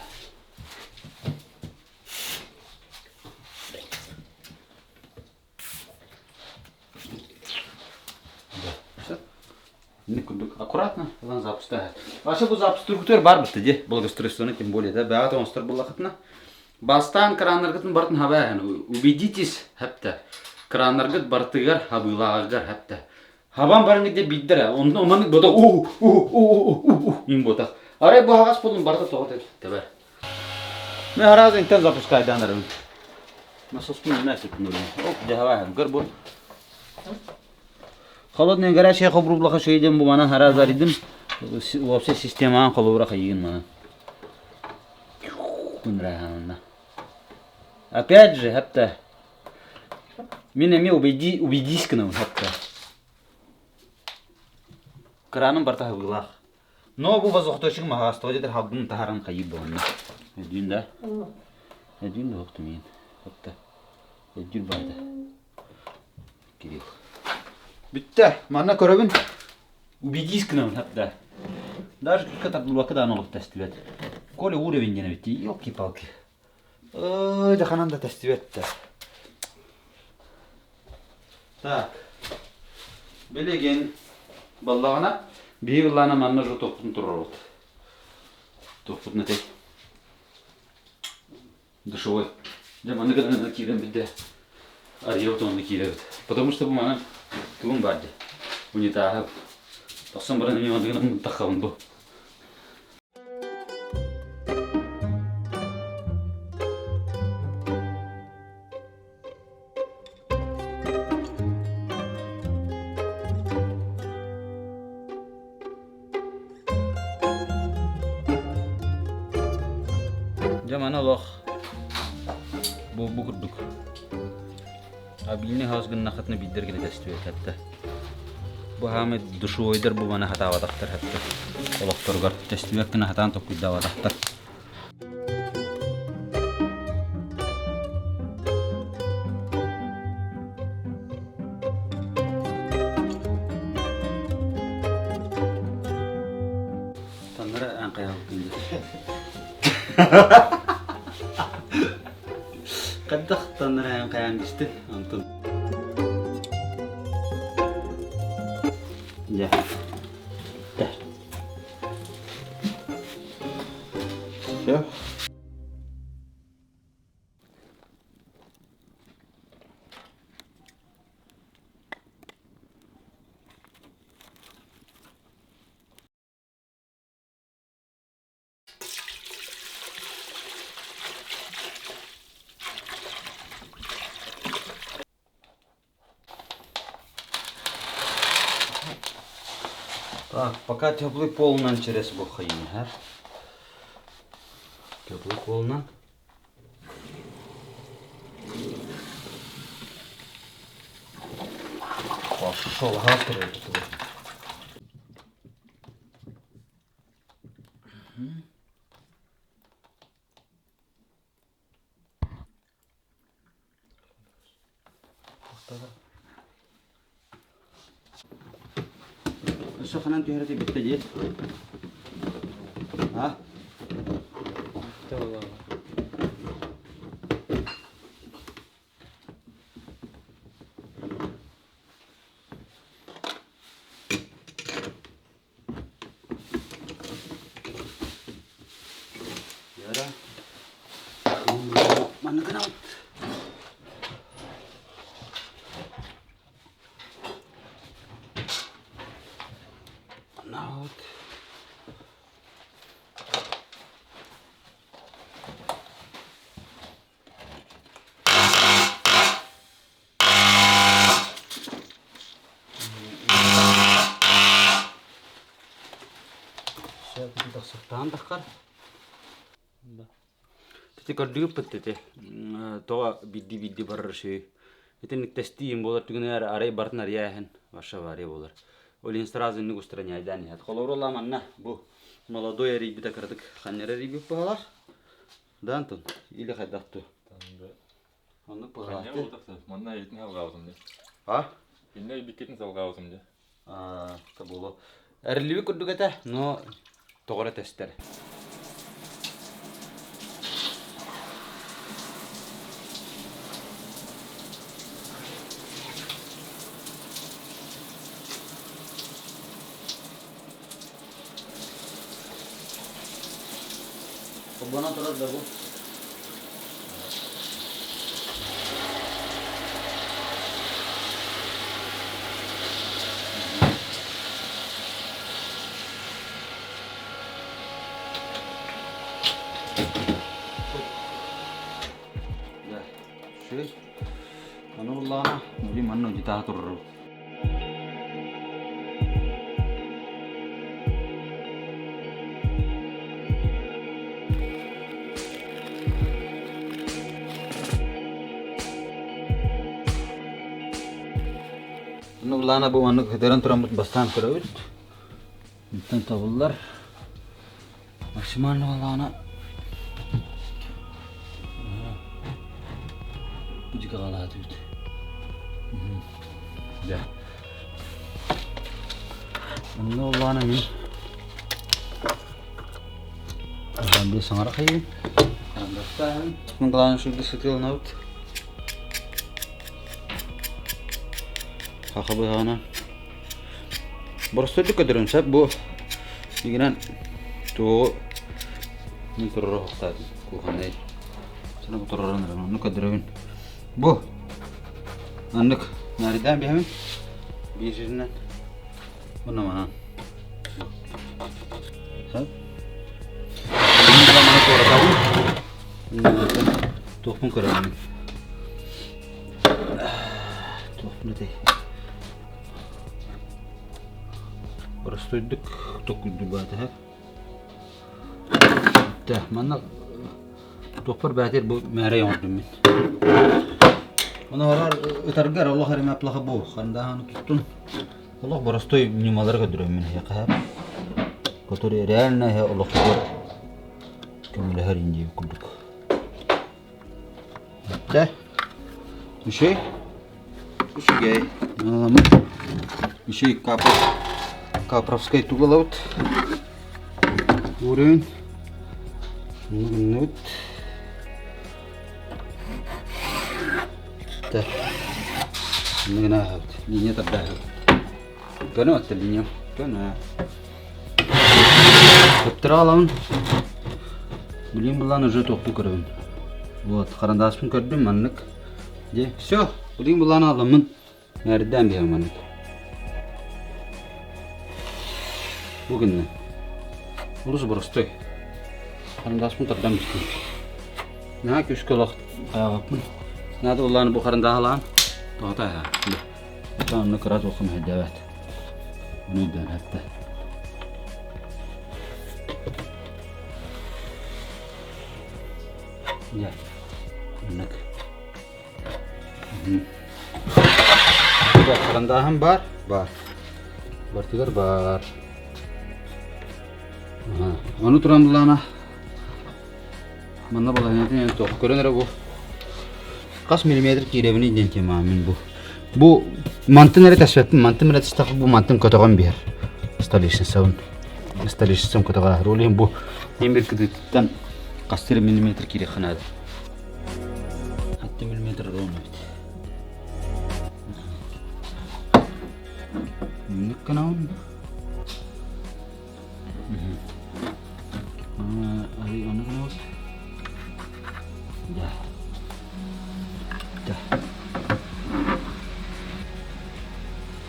[SPEAKER 1] Все. курдук аккуратно ылан запустаһа. Вообще бу запустургутугар бар бытты де благоустройствоны тем более да бэҕэ оҥостор буллахытына. Бастаан краннаргытын бартын хабаһын убедитесь хэптэ. Краннаргыт бартыгар хабыылааҕыгар хэптэ. Хабан барыҥы де биддер онно оманнык бота у у у у у им ботах. Арай бу хаҕас болун барыта тоҕо тебер. Мен араас интен запускайданарым. Насоспун не Оп, дьаһабаһын көр бу. Холодная горячая хобрублаха шейден бу манан харазаридым. Вообще системаан холобура хайыгын манан. Күнраханна. Опять же, хатта мин эмиэ убедись убедись гынабын хатта. Краным барыта хабыылаах. Но бу воздухоточек маһаҕас тоҕо диэтэр халгын таһааран хайыы буоланна. Өйдүүн да? Өйдүүн да уһуктум иин. Хатта. Өйдүүр баайда. Кирилл. Бүттэ. Манна көрөбүн. Убедись гынабын хатта. Даже кырка тардылбакка даҕаны олох тэстибэт. Коля уровень диэн эбит дии. Елки-палки. Ой, да ханан да тэстибэт да. Так. Билигин баллаҕына биһи былаана манна уже туохпутун туруорабыт. Туохпутун этэй? Душевой. Дьэ маннык гынан киирэн билдэ. Арыйабыт уонна киирэбит. Потому что бу манан тугум баар дии. Унитаһы. Тахсан баран эмиэ маннык гынан таххабын бу. Дьэ маны олох бу бу курдук обильный хаос гыннаххытына биирдэр гына көстүбэт хатта. Бу хаамай душевойдар бу маны хатаабатахтар хатта. Олохторугар көстүбэт гына хатаан толкуйдаабатахтар. Таннара аҥхайалгын Хайдах таннара аҥхайаан истин онтон Дьэ. Все. Так, пока теплый полынан через бухайын, Теплый полынан. Пошел, Өссө ханан түһэрэ тиийбиттэ дии. А? Яра. Манна гынабыт. Манна вот. Тахсыктаан таххар. Ити көрдүгүппүт ити тоҕо биирдии-биирдии барар үчүгэй. Итинник тэстиим буолар түгэнигэр арай барытын арыйа иһэн вообще авария буолар. Ол иһин сразу инник устраняйдаан иһэр. Холобур ылла манна бу молодой эрийбитэ кыратык ханньара эрийбит быһалаах. Да, Антон? Или хайдах ту? Оннук быһалаах.
[SPEAKER 6] Манна итин салҕаабытым дии.
[SPEAKER 1] А?
[SPEAKER 6] Иннэ ибиккитин салҕаабытым дии.
[SPEAKER 1] Аа, буолуо. Эриллибит курдук этэ, но тоҕо эрэ тэстэр. Холбонон турар да бу. Да, үчүгэй. Аны буллаҕына, били манна удьутааһы турарым.
[SPEAKER 4] былаана бу маннык көтөрөн тураммыт бастаан көрөбүт. Онтон тобуллар. Максимально былаана бу дьигэ халаатыбыт. Дьэ. Онно былаана мин Бу саҥара хайыын. Главное, чтобы сытыыланабыт. Хаха быһаҕынан. Боростуойдук көтөрүн сөп бу игинэн туоҕу мин турара охтаатым кухоннай. Сана бу тураран эрэн онну көдөрөбүн. Бу аннык наарыйдаан биһэмин биир сиринэн уонна манан. Сөп. Маны туоратабын. Туохпун көрөбүн. Туохпун этэй? Простойдук токуйдубаата. Тэ, манна туохпар бээтир бу мээрэй оҥордум мин. Ону орор ытаргар олох эримэ плохо бу хандааны туттун. Олох боростой ньымалары көрдөрөм мин эһиэхэ. Который реально эһэ олохтугар көмөлөһөр индии курдук. Дьэ, үчүгэй. Үчүгэй. Аламыт. Үчүгэй Капров. Капровскай тугалабыт. Уровень. Гынныбыт. Так. Гыннаабыт. Линия тардаабыт. Көнө отта линия. Көнө. Көптөрө аламын. Билин булан уже туохпун көрөбүн. Вот, харандааспын көрдүм маннык. Дьэ, все, билин булан аламмын. Мээрдээн биһэм маннык. Бу гынна. Олус боростой. Харандааспын тардан бүттүм. Наһаа күүскэ олох хайаҕаппын. Наада улааны бу харандааһалаан. Тоҕото Оттон онно кыра туохха мэһэйдээбэт. Ону өйдөөн эттэ. Дьэ, маннык. Харандааһын баар? Баар. Бартыгар баар. Ону туран буллаана Манна балаһыанньатын эн туох көрөн эрэ бу. Хас миллиметр киирэбиний диэн тема мин бу. Бу мантын эрэ тэспэппин, мантын эрэ тэстэхпин бу мантын көтөҕөн биэр. Столешницабын. Столешницам көтөҕө. Ол иһин бу ең бір кытыытыттан хас миллиметр киириэххэ наада. 6 миллиметр ровно эбит. Мүннүк гынабын.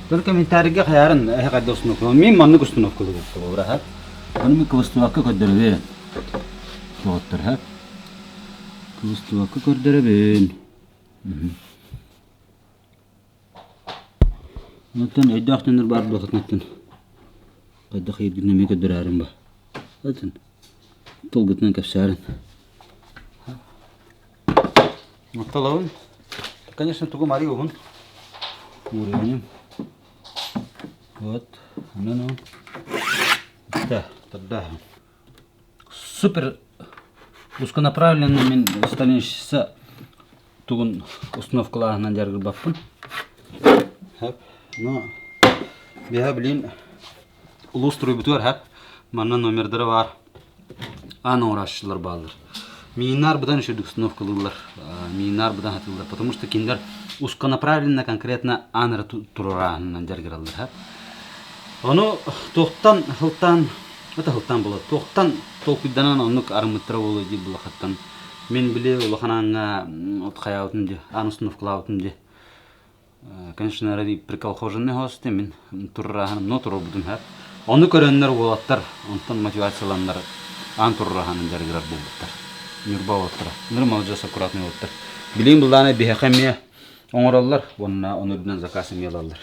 [SPEAKER 4] Только комментарийга хайарын эһэ хайда установка. Мин маннык установкалык буолар Ону мин кыбыстыбакка көрдөрөбүн. Доҕоттор ха. Кыбыстыбакка көрдөрөбүн. Оттон өйдөөх дьоннор баар буолуохтарын хайдах ииргин эмиэ көрдөрөөрүм ба. Атын тылгытынан кэпсээрин. Оттолобун. Конечно, тугу марий уһун. Уурайым. Вот, онон Да, тогда супер узконаправленный мин столешница тугун установкалааһынан дьарыгырбаппын. Хөп. Но биһа блин улуус туруйбутугар хөп. Манна номердара бар. Аан оҥорооччулар бааллар. Мииннар быдан үчүгдүк установкалыыллар. Мииннар быдан хатыллар. Потому что кинилэр узконаправленно конкретно аан эрэ туруорааһынынан дьарыгыраллар. Хөп. Ону туохтан сылтаан это сылтаан буолар. Туохтан толкуйданан оннук арыммыттара буолуо диир булахаттан. Мин били улахан ааҥҥа от хайаабытым дии, аан установкалаабытым дии. Конечно, ради приколхоженный хосты мин турраһаным, но турорбутум һэр. Ону көрөннөр уолаттар, онтон мотивацияланнар аан турраһанын дьарыгырар буолбуттар. Ньурба уолаттара. Ныр молодежь аккуратный уолаттар. Билигин былаана биһиэхэ эмиэ оҥороллор уонна ону үрдүнэн заказ эмиэ ылаллар.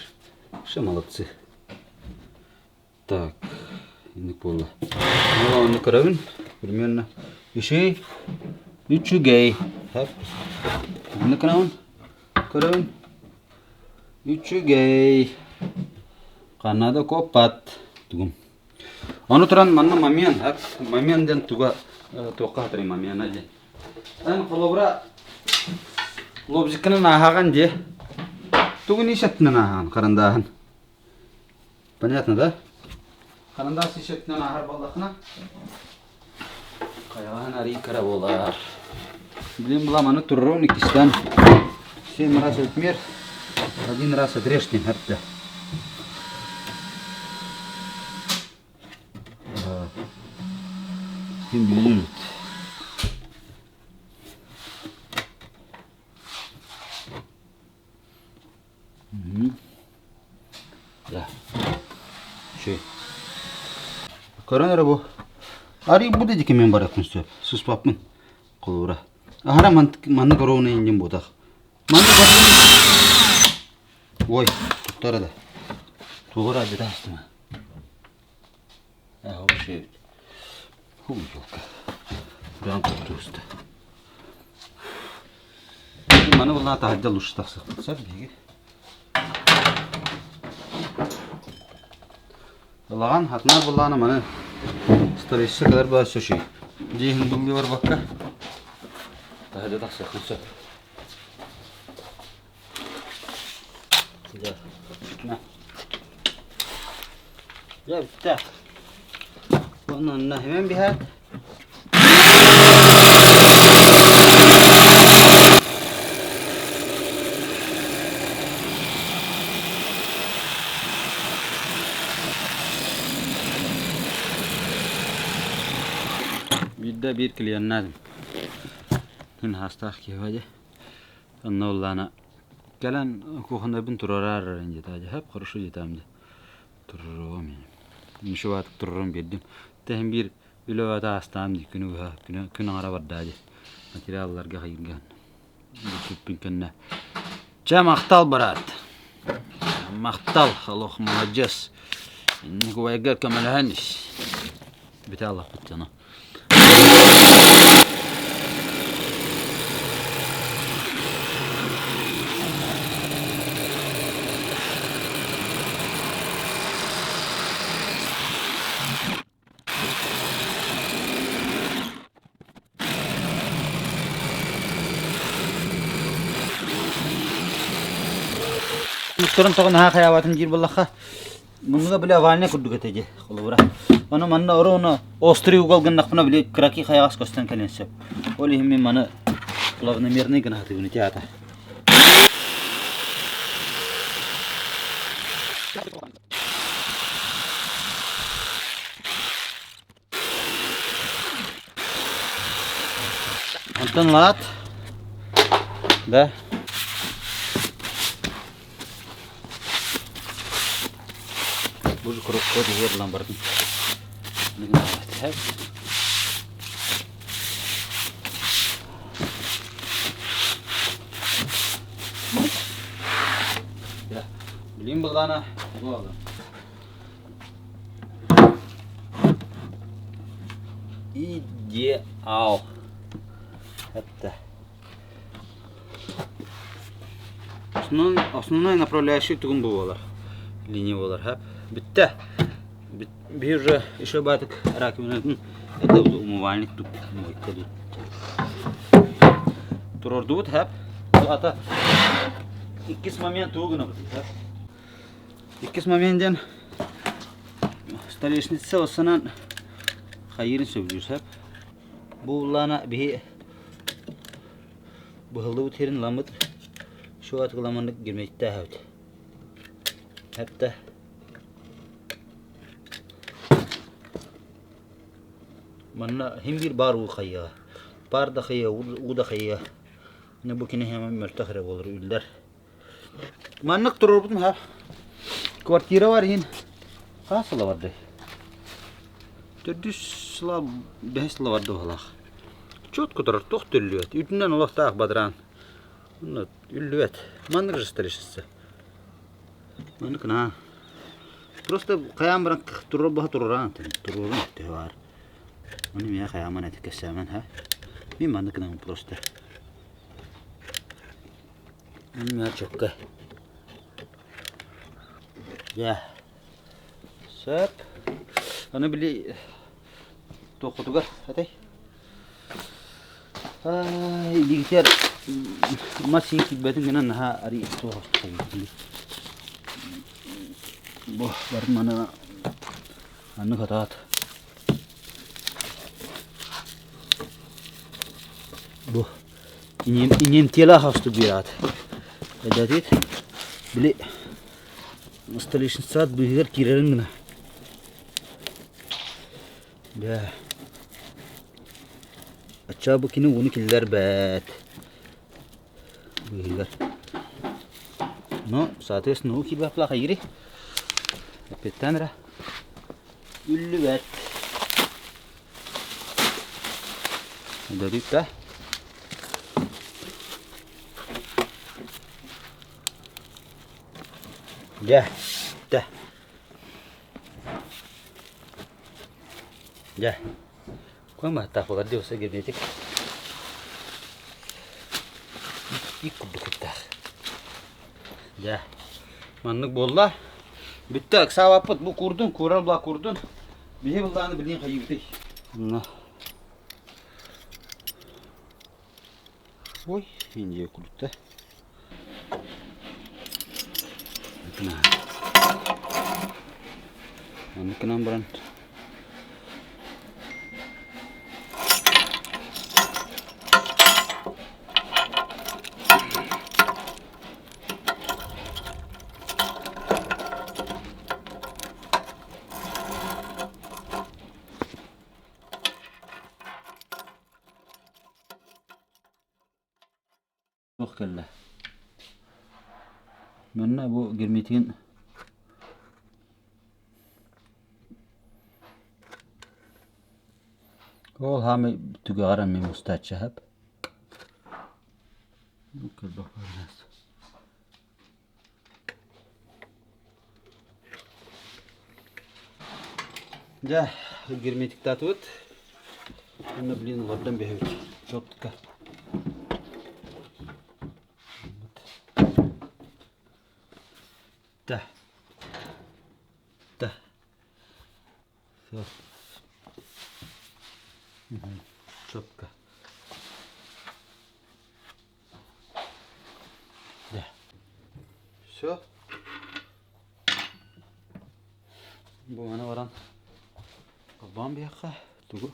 [SPEAKER 4] Все молодцы. Так, инник буолла. Ну, ону көрөбүн. Примерно үчүгэй. Үчүгэй. Так. Онну көрөбүн. Көрөбүн. Үчүгэй. Ханна да куоппат тугум. Ону туран манна момент, момент диэн туга туохха хатырый момена диэн. Эн холобура лобзиккынан ааһаҕын дии. Тугун ис өттүнэн ааһаҕын харандааһын. Понятно, да? Харандаас ис өттүнэн ааһар буоллаххына, хайаҕаһын арыый кыра буолар. Блин, була маны турурун иккистээн семь раз отмер, один раз отрежь диэн Ким билэр Да. Şey. Көрөн эрэ бу. Арый бу да дики мен барыахпын сөп. Сыспаппын. Холобура. Аһара маннык ровно индин буотах. Маннык Ой, туттара да. Тугура адьыта астыма. Э, вообще. Ху, елка. Прям туста. Маны булла таһырдьа лучше тахсыахпыт сөп биһиги. Ылаҕан хатынар буллаана маны столица кэлэр баа сөшүй. Дьиэһин буллуу барбакка таһырдьа тахсыахпын сөп. Дьэ бүттэ. Уонна онно химэн биһээт. Биирдэ биир клиеннаатым. Күн хаастаах киһи дьэ. Онно ыллаана кэлэн кухоннарбын туруораар эрэн диэтэ. Дьэ, хорошо диэтэм дьэ. Туруоруом ини. Ничего туруоран биэрдим. Тэһин биир үлэ баата аастаам дии күнү быһа күнү күн аҥара бардаа дии. Материалларга хайырган бүппүппүн кэннэ. Чэ, махтал, брат. Махтал, олох маладьыас. Инник убайгар көмөлөһөн ис. Бүтэ аллахпыт дьоно. Муттарын тоҕо наһаа хайаабатын диир буоллахха, Муннуга били овальнай курдук этэ дии, холобура. Ону манна оруону острый угол гыннахпына били кыракый хайаҕас көстөн кэлиэн сөп. Ол иһин мин маны плавномерный гына сатыыбын ити аата. Онтон лаат да Бу курукка түһэр ылан бардым. Билим буллана бу алым. Идеал. Это. Основной, основной направляющий тугун бу буолар. Линия буолар. Ха. Бүттэ. Биир уже еще батык раковинатын это умывальник тут мойка тут. Турордубут хэп. Ата иккис момент тугу гынабыт. Иккис момент диэн столешница осынан хайыырын сөбүлүүр сөп. Бу улаана биһи быһыллыбыт сирин ламмыт şu атыламаннык герметиктээһэбит. Хәтта манна хим биир баар уу хайыа. Паар да хайыа, уу да хайыа. Бу кини хэмэ мөлтөх эрэ буолар үллэр. Маннык туруорбутум ха. Квартира бар иһин хас сыла барды? Төрдүс сыла, бэһис сыла барды быһалаах. Четко турар, туох төллүбэт. Үтүнэн олохтоох бадараан. Онно үллүбэт. Маннык же столешница. Маннык на. Просто хайаан баран турар баха турураан туруорун төһө баар. Оны миэ хайааман этик кэссээмэн ха. Мин маннык гынабын просто. Мачокка. Дьэ. Сөп. Аны били туоххутугар этэй? Илиитигэр мас син киирбэтин гынан наһаа арый туох Бу барын маны анны хатаат. Бу иҥэмтиэлээх астык биэрэҕит. Эдэтит били столешницаат быыһыгар киирэрин гына. Дьэ. Аччаа бу кини ууну киллэрбэт. Быыһыгар. Ну, соответственно, уу киирбэт хайыри. Эппиэттээн эрэ. Үллүбэт. Дөрүк да. Дьэ, дэ. Дьэ, куомааттаах буолар дии өссө герметик. Ик курдук куттаах. Дьэ, маннык буолла. Бүттэ, ыксаабаппыт. Бу куурдун, куурар була куурдун. Биһи былааны билигин хайыыбытый? Онно. Ой, Индия курдук да. Оннук гынан баран Туох кэллэ? Манна бу герметигин Ол хаамай түгэҕэр эмиэ мустааччы Дьэ, герметиктаатыбыт. Уонна блин олордон биһэбит. Чоптка. Да. Да. Все. Четко. Да. Все. Бу маны баран холбоон биһиэхэ тугу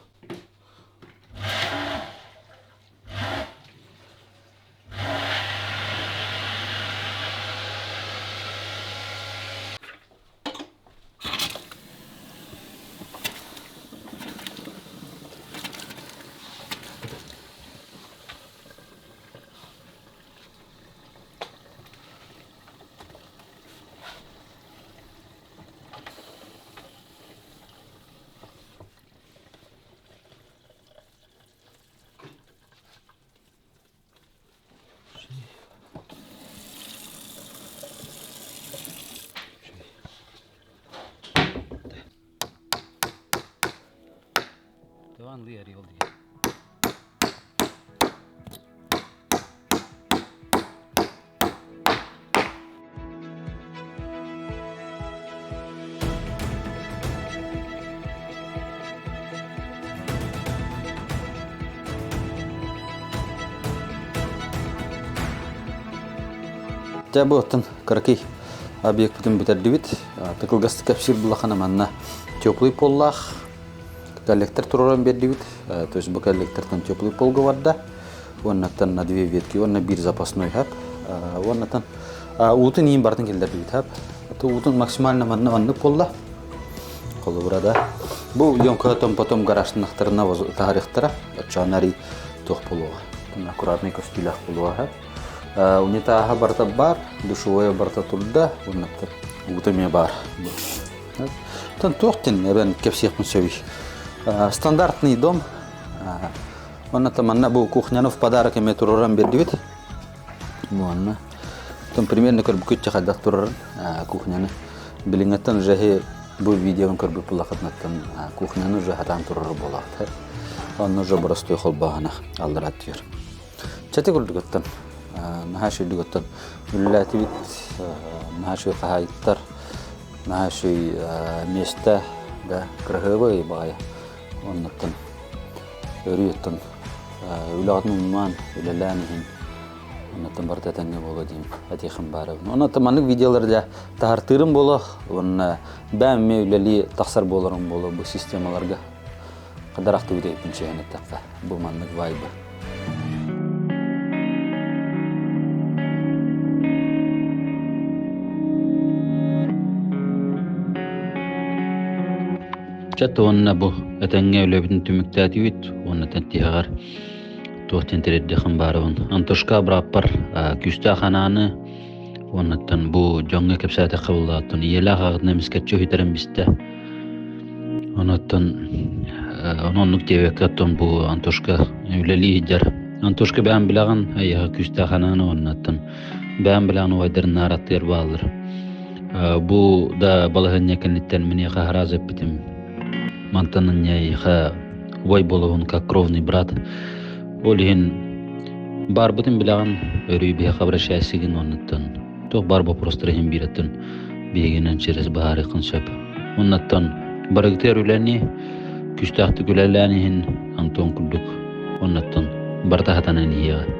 [SPEAKER 1] Дьэ бу оттон кыракый объекпытын бүтэрдибит. Тыкылгастык кэпсиир буллахына манна теплый поллаах коллектор туруоран биэрдибит. То есть бу коллектортан теплый полга барда. Уоннаттан на две ветки, уонна биир запасной хап. Уоннаттан уутун иин бартын киллэрдибит хап. Уутун максимально манна маннык буолла. Холобура да. Бу емкотон потом гаражтынахтарына таһарыахтара. Оччоон туох буолуоҕа. Аккуратный көстүүлээх буолуоҕа. Унитаһа барыта бар, душевая барыта турда, уонна уута эмиэ баар. Оттон туох диэн эбэн кэпсиэхпин сөбүй? Стандартный дом. Онно манна бу кухняны в подарок эмиэ тураран биэрдибит. Уонна оттон примерно көрбүккүт хайдах турарын кухняны. Билиҥҥэттэн уже бу видеоны көрбүт буллахытынаттан кухняны уже хатаан турар буолаахтар. Онно уже боростуой холбооһуна аллара түһэр. Чати курдук наһаа үчүгэй оттон үлэлээтибит, наһаа үчүгэй хаһаайыттар.
[SPEAKER 4] Наһаа үчүгэй миэстэ да кыраһыабай баҕайы. Оннуттан өрүү оттон үлэҕитин умнумаан, үлэлээн иһин оннуттан барыта этэҥҥэ буолуо диэн этиэхим баарабын. Онон маннык видеолар дьэ таһартыырым буолуо уонна бэйэм эмиэ үлэлии тахсар буоларым буолуо бу системаларга. Хадарахтыбыт эбиппин чиһэн эттэххэ бу маннык вайбы. Чэ уонна бу этэҥҥэ үлэбитин түмүктээтибит уонна тиһэҕэр туох диэн тириэрдиэххин баарыбын. Антошка бырааппар күүстээх анааны уоннаттан бу дьоҥҥо кэпсээтэххэ буоллааттан ийэлээх аҕатын эмискэччи үһүтэрэн бистэ. Онуттан ону оннук диэбэккэ оттон бу Антошка үлэлии сылдьар. Антошка бэйэм билэҕин эйиэхэ күүстээх анааны уоннаттан бэйэм билэҕин убайдарын наар аттыгар бааллар. Бу да балаһыанньа кэнниттэн миниэхэ араас эппитим. Мантан инньэ эйиэхэ убай буолабын как кровный брат. Ол иһин баарбытын билэҕин, өрүү биһиэхэ обращайсыгын оннуттан туох баар боппуруостары иһин биирэттэн биһигинэн через быһаарыаххын сөп. Оннуттан барыгытыгар үлэни күүстээхтик үлэлээн иһин Антон курдук оннуттан барыта сатанан иһиэҕэ.